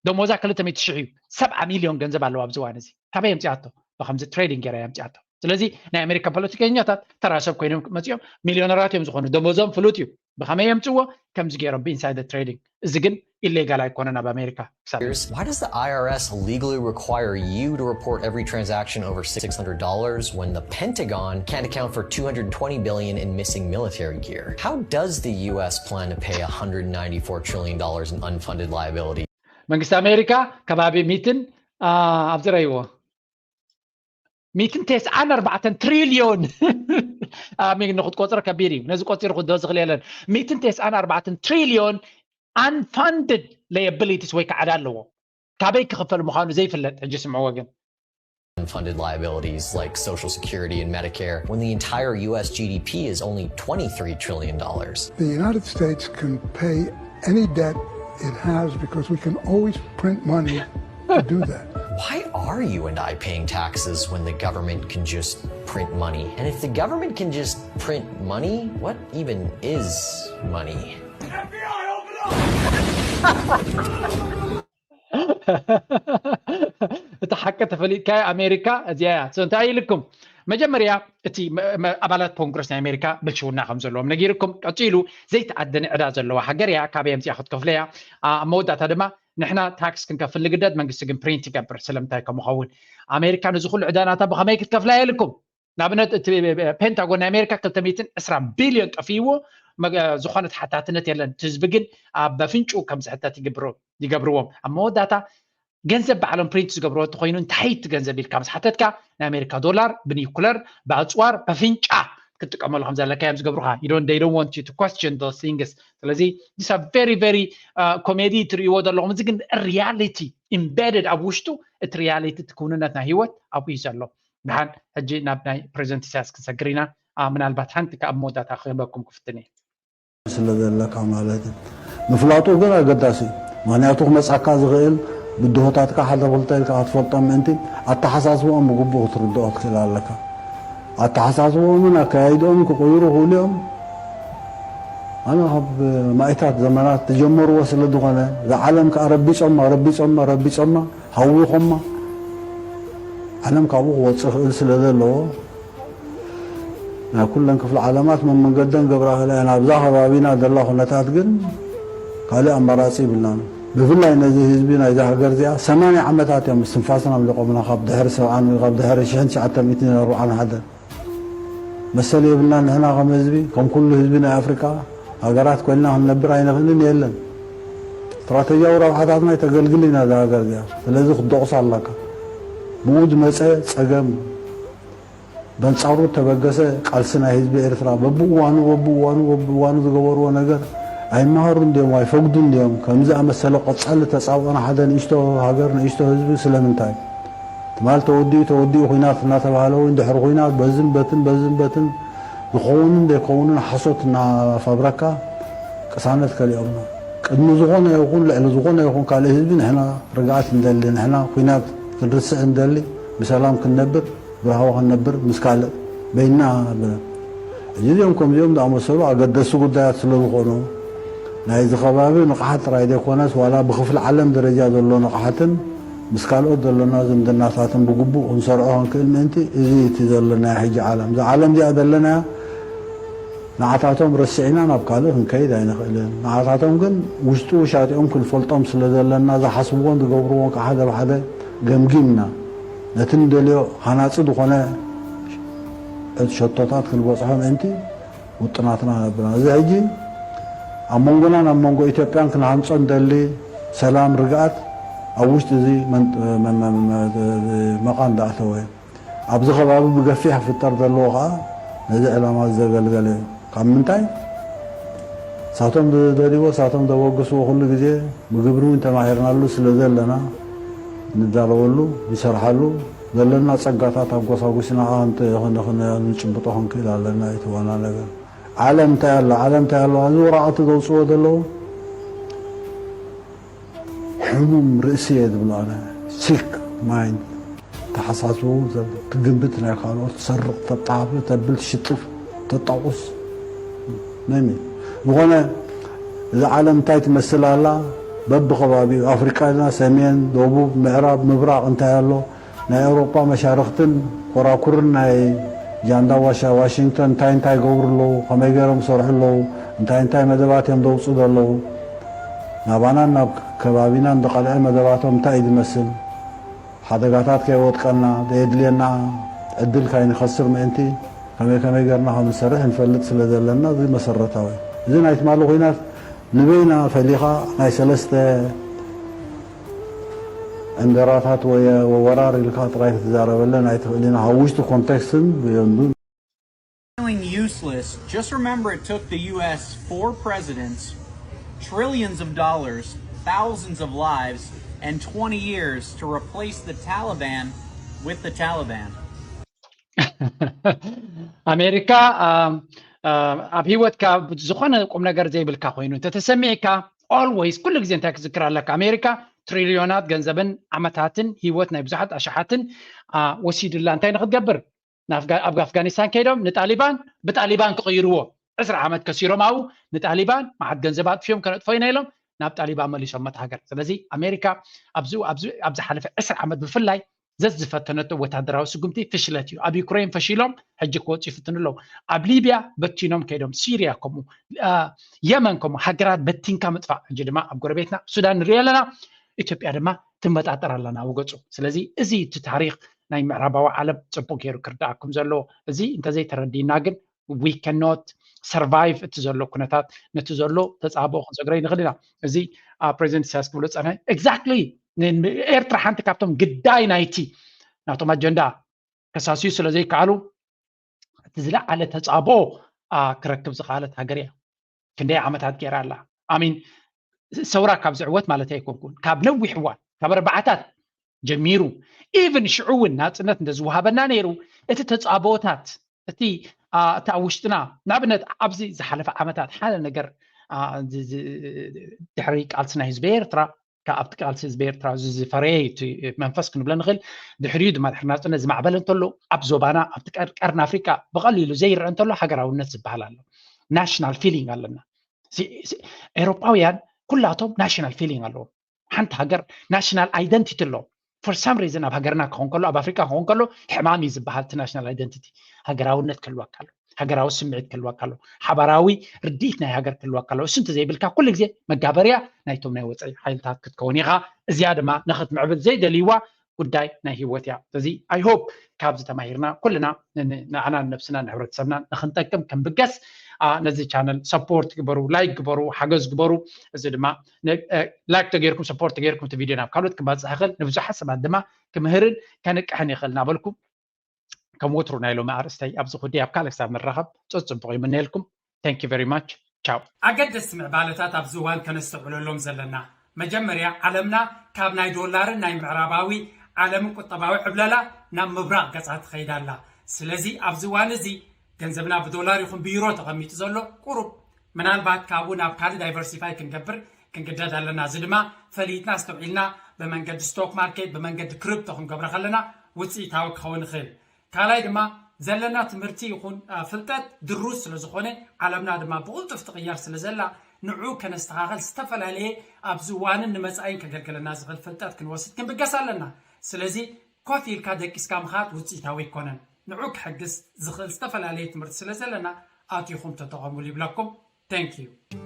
ደሞዛ ክልተ ሚእቲ ሽሕ እዩ። ሰብዓ ሚልዮን ገንዘብ ኣለዋ ኣብዚ እዋን እዚ። ካበይ የምፅኣቶ? ብከምዚ ትሬዲንግ ገይራ እያ ኣምፅኣቶ። ስለዚ ናይ ኣሜሪካ ፖለቲከኛታት ተራ ሰብ ኮይኖም መፅኦም ሚልዮነራት እዮም ዝኾኑ። ደሞዞም ፍሉጥ እዩ። ብኸመይ የምፅዎ? ከምዚ ገይሮም ብኢንሳይደር ትሬዲንግ። እዚ ግን ኢሌጋል ኣይኮነን ኣብ ኣሜሪካ ክሳብ years? Why does the I R S legally require you to report every transaction over six hundred dollars when the Pentagon can't account for two hundred twenty billion in missing military gear? How does the U S plan to pay one hundred ninety-four trillion dollars in unfunded liabilities? መንግስቲ ኣሜሪካ ከባቢ ሚትን ኣብዚ ረይዎ ሚትን ተስዓን ኣርባዕተን ትሪልዮን ኣሜን ንክትቆፅሮ ከቢድ እዩ። ነዚ ቆፂሩ ክዶ ዝኽእል የለን። ሚትን ተስዓን ኣርባዕተን ትሪልዮን unfunded liabilities ወይ ከዓ ዕዳ ኣለዎ። ካበይ ክኽፈል ምዃኑ ዘይፍለጥ ሕጂ ስምዕዎ ግን Unfunded liabilities like Social Security and Medicare when the entire U S G D P is only twenty-three trillion dollars? The United States can pay any debt it has because we can always print money to do that. Why are you and I paying taxes when the government can just print money? And if the government can just print money, what even is money? እቲ ሓቂ ተፈሊጥካዮ ኣሜሪካ እዚኣ እያ። So እንታይ ኢልኩም መጀመርያ እቲ መ- መ- ኣባላት ኮንግረስ ናይ ኣሜሪካ ብልሽውና ከም ዘለዎም ነጊርኩም ቀፂሉ ዘይተኣደነ ዕዳ ዘለዋ ሃገር እያ ካበይ ኣምፅኣ ክትከፍሎ እያ። ኣብ መወዳእታ ድማ ንሕና ታክስ ክንከፍል ንግደድ መንግስቲ ግን ፕሪንት ይገብር ስለምንታይ ከምኸውን ኣሜሪካ ነዚ ኩሉ ዕዳ ናታ ብኸመይ ክትከፍላ እያ ኢልኩም ንኣብነት እቲ ፔንታጎን ናይ ኣሜሪካ ክልተ ሚእትን ዕስራን ቢልዮን ጠፊእዎ ዝኾነ ተሓታትነት የለን። እቲ ህዝቢ ግን ኣብ በፍንጩ ከም ዝሕተት ይገብርዎም። ኣብ መወዳእታ ገንዘብ ባዕሎም ፕሪንት ዝገብርዎ እንተኮይኑ እንታይ እቲ ገንዘብ ኢልካ ምስ ሓተትካ ናይ ኣሜሪካ ዶላር ብኒኩለር ብኣፅዋር በፍንጫ ክትጥቀመሉ ከም ዘለካ እዮም ዝገብሩካ። You don't, they don't want you to question those things። ስለዚ this are very very comedy ትርእይዎ ዘለኹም። እዚ ግን reality embedded ኣብ ውሽጡ እቲ reality እቲ ክውንነት ናይ ህይወት ኣብኡ እዩ ዘሎ። ድሓን ሕጂ ናብ ናይ ፕሬዚደንት ኢሳያስ ክንሰግር ኢና። ምናልባት ሓንቲ ካብ መወዳእታ ክህበኩም ክፍትን እየ። ስለ ዘለካ ማለት እዩ። ምፍላጡ ግን ኣገዳሲ እዩ። ምክንያቱ ክመፃካ ዝኽእል ብድሆታትካ ሓደ ክልተ ኢልካ ክትፈልጦም ምእንቲ ኣተሓሳስብኦም ብግቡእ ክትርድኦ ክትክእል ኣለካ። ኣተሓሳስብኦምን ኣካያይድኦም ክቕይሩ ክእሉ እዮም። ኣነ ካብ ማእታት ዘመናት ዝጀመርዎ ስለ ዝኾነ እዛ ዓለም ከዓ ረቢፆማ ረቢፆማ ረቢፆማ ሃዊኾማ ዓለም ካብኡ ክወፅእ ክእል ስለ ዘለዎ ናይ ኩለን ክፍሊ ዓለማት መመንገደን ገብራ ክእላ እየን። ኣብዛ ከባቢና ዘላ ኩነታት ግን ካልእ ኣማራፂ ይብልናን። ብፍላይ ነዚ ህዝቢ ናይዛ ሃገር እዚኣ ሰማንያ ዓመታት እዮም እስትንፋስና ኣምሊቆምና ካብ ድሕሪ ሰብዓን ወይ ካብ ድሕሪ ሽሕን ትሽዓተ ሚእትን ኣርብዓን ሓደን መሰል የብልናን። ንሕና ከም ህዝቢ ከም ኩሉ ህዝቢ ናይ ኣፍሪቃ ሃገራት ኮይንና ክንነብር ኣይንኽእልን የለን። ስትራተጂያዊ ረብሓታትና ይተገልግል ኢና እዛ ሃገር እዚኣ። ስለዚ ክትደቑስ ኣለካ። ብኡ ዝመፀ ፀገም በንጻሩ እተበገሰ ቃልሲ ናይ ህዝቢ ኤርትራ በብእዋኑ በብእዋኑ በብእዋኑ ዝገበርዎ ነገር ኣይመሃሩን ድዮም ኣይፈግዱን ድዮም? ከምዚ ኣመሰለ ቀጻሊ ተጻብኦና ሓደ ንእሽቶ ሃገር ንእሽቶ ህዝቢ ስለምንታይ? ትማል ተወዲኡ ተወዲኡ ኹናት እናተባህለ እውን ድሕሪ ኹናት በዝን በትን በዝን በትን ዝኸውንን ዘይከውንን ሓሶት እናፋብረካ ቅሳነት ከሊኦምና። ቅድሚ ዝኾነ ይኹን ልዕሊ ዝኾነ ይኹን ካልእ ህዝቢ ንሕና ርግኣት እንደሊ፣ ንሕና ኹናት ክንርስዕ እንደሊ፣ ብሰላም ክንነብር ብራህዋ ክንነብር ምስ ካልእ በይንና ንብል። ሕጂ እዚኦም ከምዚኦም ዝኣመሰሉ ኣገደስቲ ጉዳያት ስለ ዝኾኑ ናይዚ ከባቢ ንቕሓት ጥራይ ዘይኮነስ ዋላ ብክፍሊ ዓለም ደረጃ ዘሎ ንቕሓትን ምስ ካልኦት ዘለና ዝምድናታትን ብግቡእ ክንሰርዖ ክንክእል ምእንቲ እዚ እቲ ዘለናዮ ሕጂ ዓለም። እዛ ዓለም እዚኣ ዘለናያ ንዓታቶም ረሲዕና ናብ ካልእ ክንከይድ ኣይንኽእልን። ንዓታቶም ግን ውሽጡ ውሻጢኦም ክንፈልጦም ስለ ዘለና ዝሓስብዎን ዝገብርዎን ከዓ ሓደ ብሓደ ገምጊምና ነቲ ንደልዮ ሃናፂ ዝኾነ ሸቶታት ክንበፅሖ ምእንቲ ውጥናትና ነብና። እዚ ሕጂ ኣብ መንጎናን ኣብ መንጎ ኢትዮጵያን ክንሃንፆ ንደሊ ሰላም፣ ርግኣት ኣብ ውሽጢ እዚ መቓን ዝኣተወ እዩ። ኣብዚ ከባቢ ብገፊሕ ክፍጠር ዘለዎ ከዓ ነዚ ዕላማ ዘገልገለ እዩ። ካብ ምንታይ? ሳቶም ዝደልይዎ ሳቶም ዘበግስዎ ኩሉ ግዜ ብግብሪ እውን ተማሂርናሉ ስለ ዘለና ንዳለወሉ ንሰርሓሉ ዘለና ፀጋታት ኣጎሳጉስና ከዓ ንጭብጦ ክንክእል ኣለና። እቲ ዋና ነገር ዓለም እንታይ ኣሎ? ዓለም እንታይ ኣሎ? እዚ ወረቐቲ ዘውፅዎ ዘለዉ ሕሙም ርእሲ እየ ዝብሎ ኣነ። ሲክ ማይንድ ተሓሳስቡ ትግምት ናይ ካልኦት ትሰርቕ ተጣፍ ተብል ትሽጥፍ ተጣቑስ ነሚ ዝኾነ እዛ ዓለም እንታይ ትመስል ኣላ? በብኸባቢኡ ኣፍሪቃ ኢልና ሰሜን፣ ደቡብ፣ ምዕራብ፣ ምብራቕ እንታይ ኣሎ? ናይ ኤውሮጳ መሻርኽትን ኮራኩርን ናይ ጃንዳ ዋሻ ዋሽንግተን እንታይ እንታይ ይገብሩ ኣለዉ? ከመይ ገይሮም ይሰርሑ ኣለዉ? እንታይ እንታይ መደባት እዮም ዘውፅኡ ዘለዉ? ናባናን ናብ ከባቢናን ዝቐልዐ መደባቶም እንታይ እዩ ዝመስል? ሓደጋታት ከይወጥቀና ዘየድልየና ዕድል ካይንኸስር ምእንቲ ከመይ ከመይ ገርና ከም ንሰርሕ ንፈልጥ ስለ ዘለና እዚ መሰረታዊ እዚ ናይ ትማሊ ኩናት ንበይና ፈሊኻ ናይ ሰለስተ ዕንደራታት ወይ ወራር ኢልካ ጥራይ ክትዛረበለን ኣይትኽእልን። ካብ ውሽጢ ኮንቴክስትን ብዮንዱ Feeling useless, just remember it took the U S four presidents, trillions of dollars, thousands of lives, and twenty years to replace the Taliban with the Taliban. ኣሜሪካ ኣብ ህይወትካ ዝኾነ ቁም ነገር ዘይብልካ ኮይኑ እንተተሰሚዕካ always ኩሉ ግዜ እንታይ ክዝክር ኣለካ? ኣሜሪካ ትሪልዮናት ገንዘብን ዓመታትን ህይወት ናይ ብዙሓት ኣሽሓትን ወሲድላ እንታይ ንክትገብር ኣብ ኣፍጋኒስታን ከይዶም ንጣሊባን ብጣሊባን ክቕይርዎ ዕስራ ዓመት ከሲሮም ኣብኡ ንጣሊባን መዓት ገንዘብ ኣጥፊኦም ከነጥፎ ኢና ኢሎም ናብ ጣሊባን መሊሶም መት ሃገር። ስለዚ ኣሜሪካ ኣብዚ ሓለፈ ዕስራ ዓመት ብፍላይ ዘዝፈተነቶ ወታደራዊ ስጉምቲ ፍሽለት እዩ። ኣብ ዩክሬን ፈሺሎም ሕጂ ክወፁ ይፍትኑ ኣለዉ። ኣብ ሊብያ በቲኖም ከይዶም፣ ሲርያ ከምኡ፣ የመን ከምኡ፣ ሃገራት በቲንካ ምጥፋእ። ሕጂ ድማ ኣብ ጎረቤትና ሱዳን ንሪኦ ኣለና፣ ኢትዮጵያ ድማ ትመጣጠር ኣለና ወገፁ። ስለዚ እዚ እቲ ታሪክ ናይ ምዕራባዊ ዓለም ጽቡቅ ገይሩ ክርዳኣኩም ዘለዎ። እዚ እንተዘይተረዲና ግን we cannot survive። እቲ ዘሎ ኩነታት ነቲ ዘሎ ተጻብኦ ክንሰግሮ ይንኽእል ኢና። እዚ ፕሬዚደንት ኢሳያስ ክብሎ ዝጸንሐ exactly፣ ኤርትራ ሓንቲ ካብቶም ግዳይ ናይቲ ናቶም ኣጀንዳ ከሳስዩ ስለ ዘይከኣሉ እቲ ዝለዓለ ተጻብኦ ክረክብ ዝኸኣለት ሃገር እያ። ክንደይ ዓመታት ገይራ ኣላ። ኣሚን ሰውራ ካብ ዝዕወት ማለት ኣይኮንኩን፣ ካብ ነዊሕ እዋን ካብ ኣርባዓታት ጀሚሩ፣ ኢቭን ሽዑ እውን ናፅነት እንተዝወሃበና ነይሩ፣ እቲ ተፃብኦታት እቲ እቲ ኣብ ውሽጥና ንኣብነት ኣብዚ ዝሓለፈ ዓመታት ሓደ ነገር ድሕሪ ቃልሲ ናይ ህዝቢ ኤርትራ፣ ኣብቲ ቃልሲ ህዝቢ ኤርትራ ዝፈረየ መንፈስ ክንብሎ ንኽእል። ድሕሪኡ ድማ ድሕሪ ናፅነት ዝማዕበለ እንተሎ ኣብ ዞባና ኣብቲ ቀርኒ ኣፍሪካ ብቐሊሉ ዘይረአ እንተሎ ሃገራውነት ዝበሃል ኣሎ። ናሽናል ፊሊንግ ኣለና። ኤሮፓውያን ኩላቶም ናሽናል ፊሊንግ ኣለዎም። ሓንቲ ሃገር ናሽናል ኣይደንቲቲ ኣለዎም። For some reason ኣብ ሃገርና ክኸውን ከሎ ኣብ ኣፍሪካ ክኸውን ከሎ ሕማም እዩ ዝበሃል እቲ ናሽናል ኣይደንቲቲ። ሃገራውነት ክህልወካ ኣሎ፣ ሃገራዊ ስምዒት ክህልወካ ኣሎ፣ ሓባራዊ ርድኢት ናይ ሃገር ክህልወካ ኣሎ። እሱ እንተዘይብልካ ኩሉ ግዜ መጋበርያ ናይቶም ናይ ወፃኢ ሓይልታት ክትከውን ኢኻ። እዚኣ ድማ ንክትምዕብል ዘይደልይዋ ጉዳይ ናይ ህይወት እያ። ስለዚ I hope ካብዚ ተማሂርና ኩልና ንዓና ንነብስና ንሕብረተሰብና ንክንጠቅም ክንብገስ ነዚ ቻነል ሰፖርት ግበሩ፣ ላይክ ግበሩ፣ ሓገዝ ግበሩ። እዚ ድማ ላይክ ተገይርኩም ሰፖርት ተገይርኩም እቲ ቪድዮ ናብ ካልኦት ክባፅሕ ይኽእል፣ ንብዙሓት ሰባት ድማ ክምህርን ከንቅሕን ይኽእል እናበልኩ ከም ወትሩ ናይ ሎሚ ኣርእስተይ ኣብዚ ጉዳይ ኣብ ካልእ ክሳብ ንራኸብ ፅፅቡቕ ይምነየልኩም። Thank you very much. ቻው። ኣገደስቲ ምዕባለታት ኣብዚ እዋን ከነስተውዕለሎም ዘለና፣ መጀመርያ ዓለምና ካብ ናይ ዶላርን ናይ ምዕራባዊ ዓለምን ቁጠባዊ ዕብለላ ናብ ምብራቕ ገጻ ትኸይድ ኣላ። ስለዚ ኣብዚ እዋን እዚ ገንዘብና ብዶላር ይኹን ብዩሮ ተቐሚጡ ዘሎ ቁሩብ ምናልባት ካብኡ ናብ ካልእ ዳይቨርሲፋይ ክንገብር ክንግደድ ኣለና። እዚ ድማ ፈሊጥና ኣስተውዒልና ብመንገዲ ስቶክ ማርኬት ብመንገዲ ክሪፕቶ ክንገብሮ ከለና ውፅኢታዊ ክኸውን ይኽእል። ካልኣይ ድማ ዘለና ትምህርቲ ይኹን ፍልጠት ድሩት ስለ ዝኾነ ዓለምና ድማ ብቕልጡፍ ትቕየር ስለ ዘላ ንዑ ከነስተኻኸል ዝተፈላለየ ኣብዚ እዋንን ንመፃኢን ከገልግለና ዝኽእል ፍልጠት ክንወስድ ክንብገስ ኣለና። ስለዚ ኮፍ ኢልካ ደቂስካ ምኻድ ውፅኢታዊ ኣይኮነን። ንዑ ክሕግዝ ዝኽእል ዝተፈላለየ ትምህርቲ ስለ ዘለና ኣቲኹም ተጠቐሙሉ ይብለኩም። Thank you።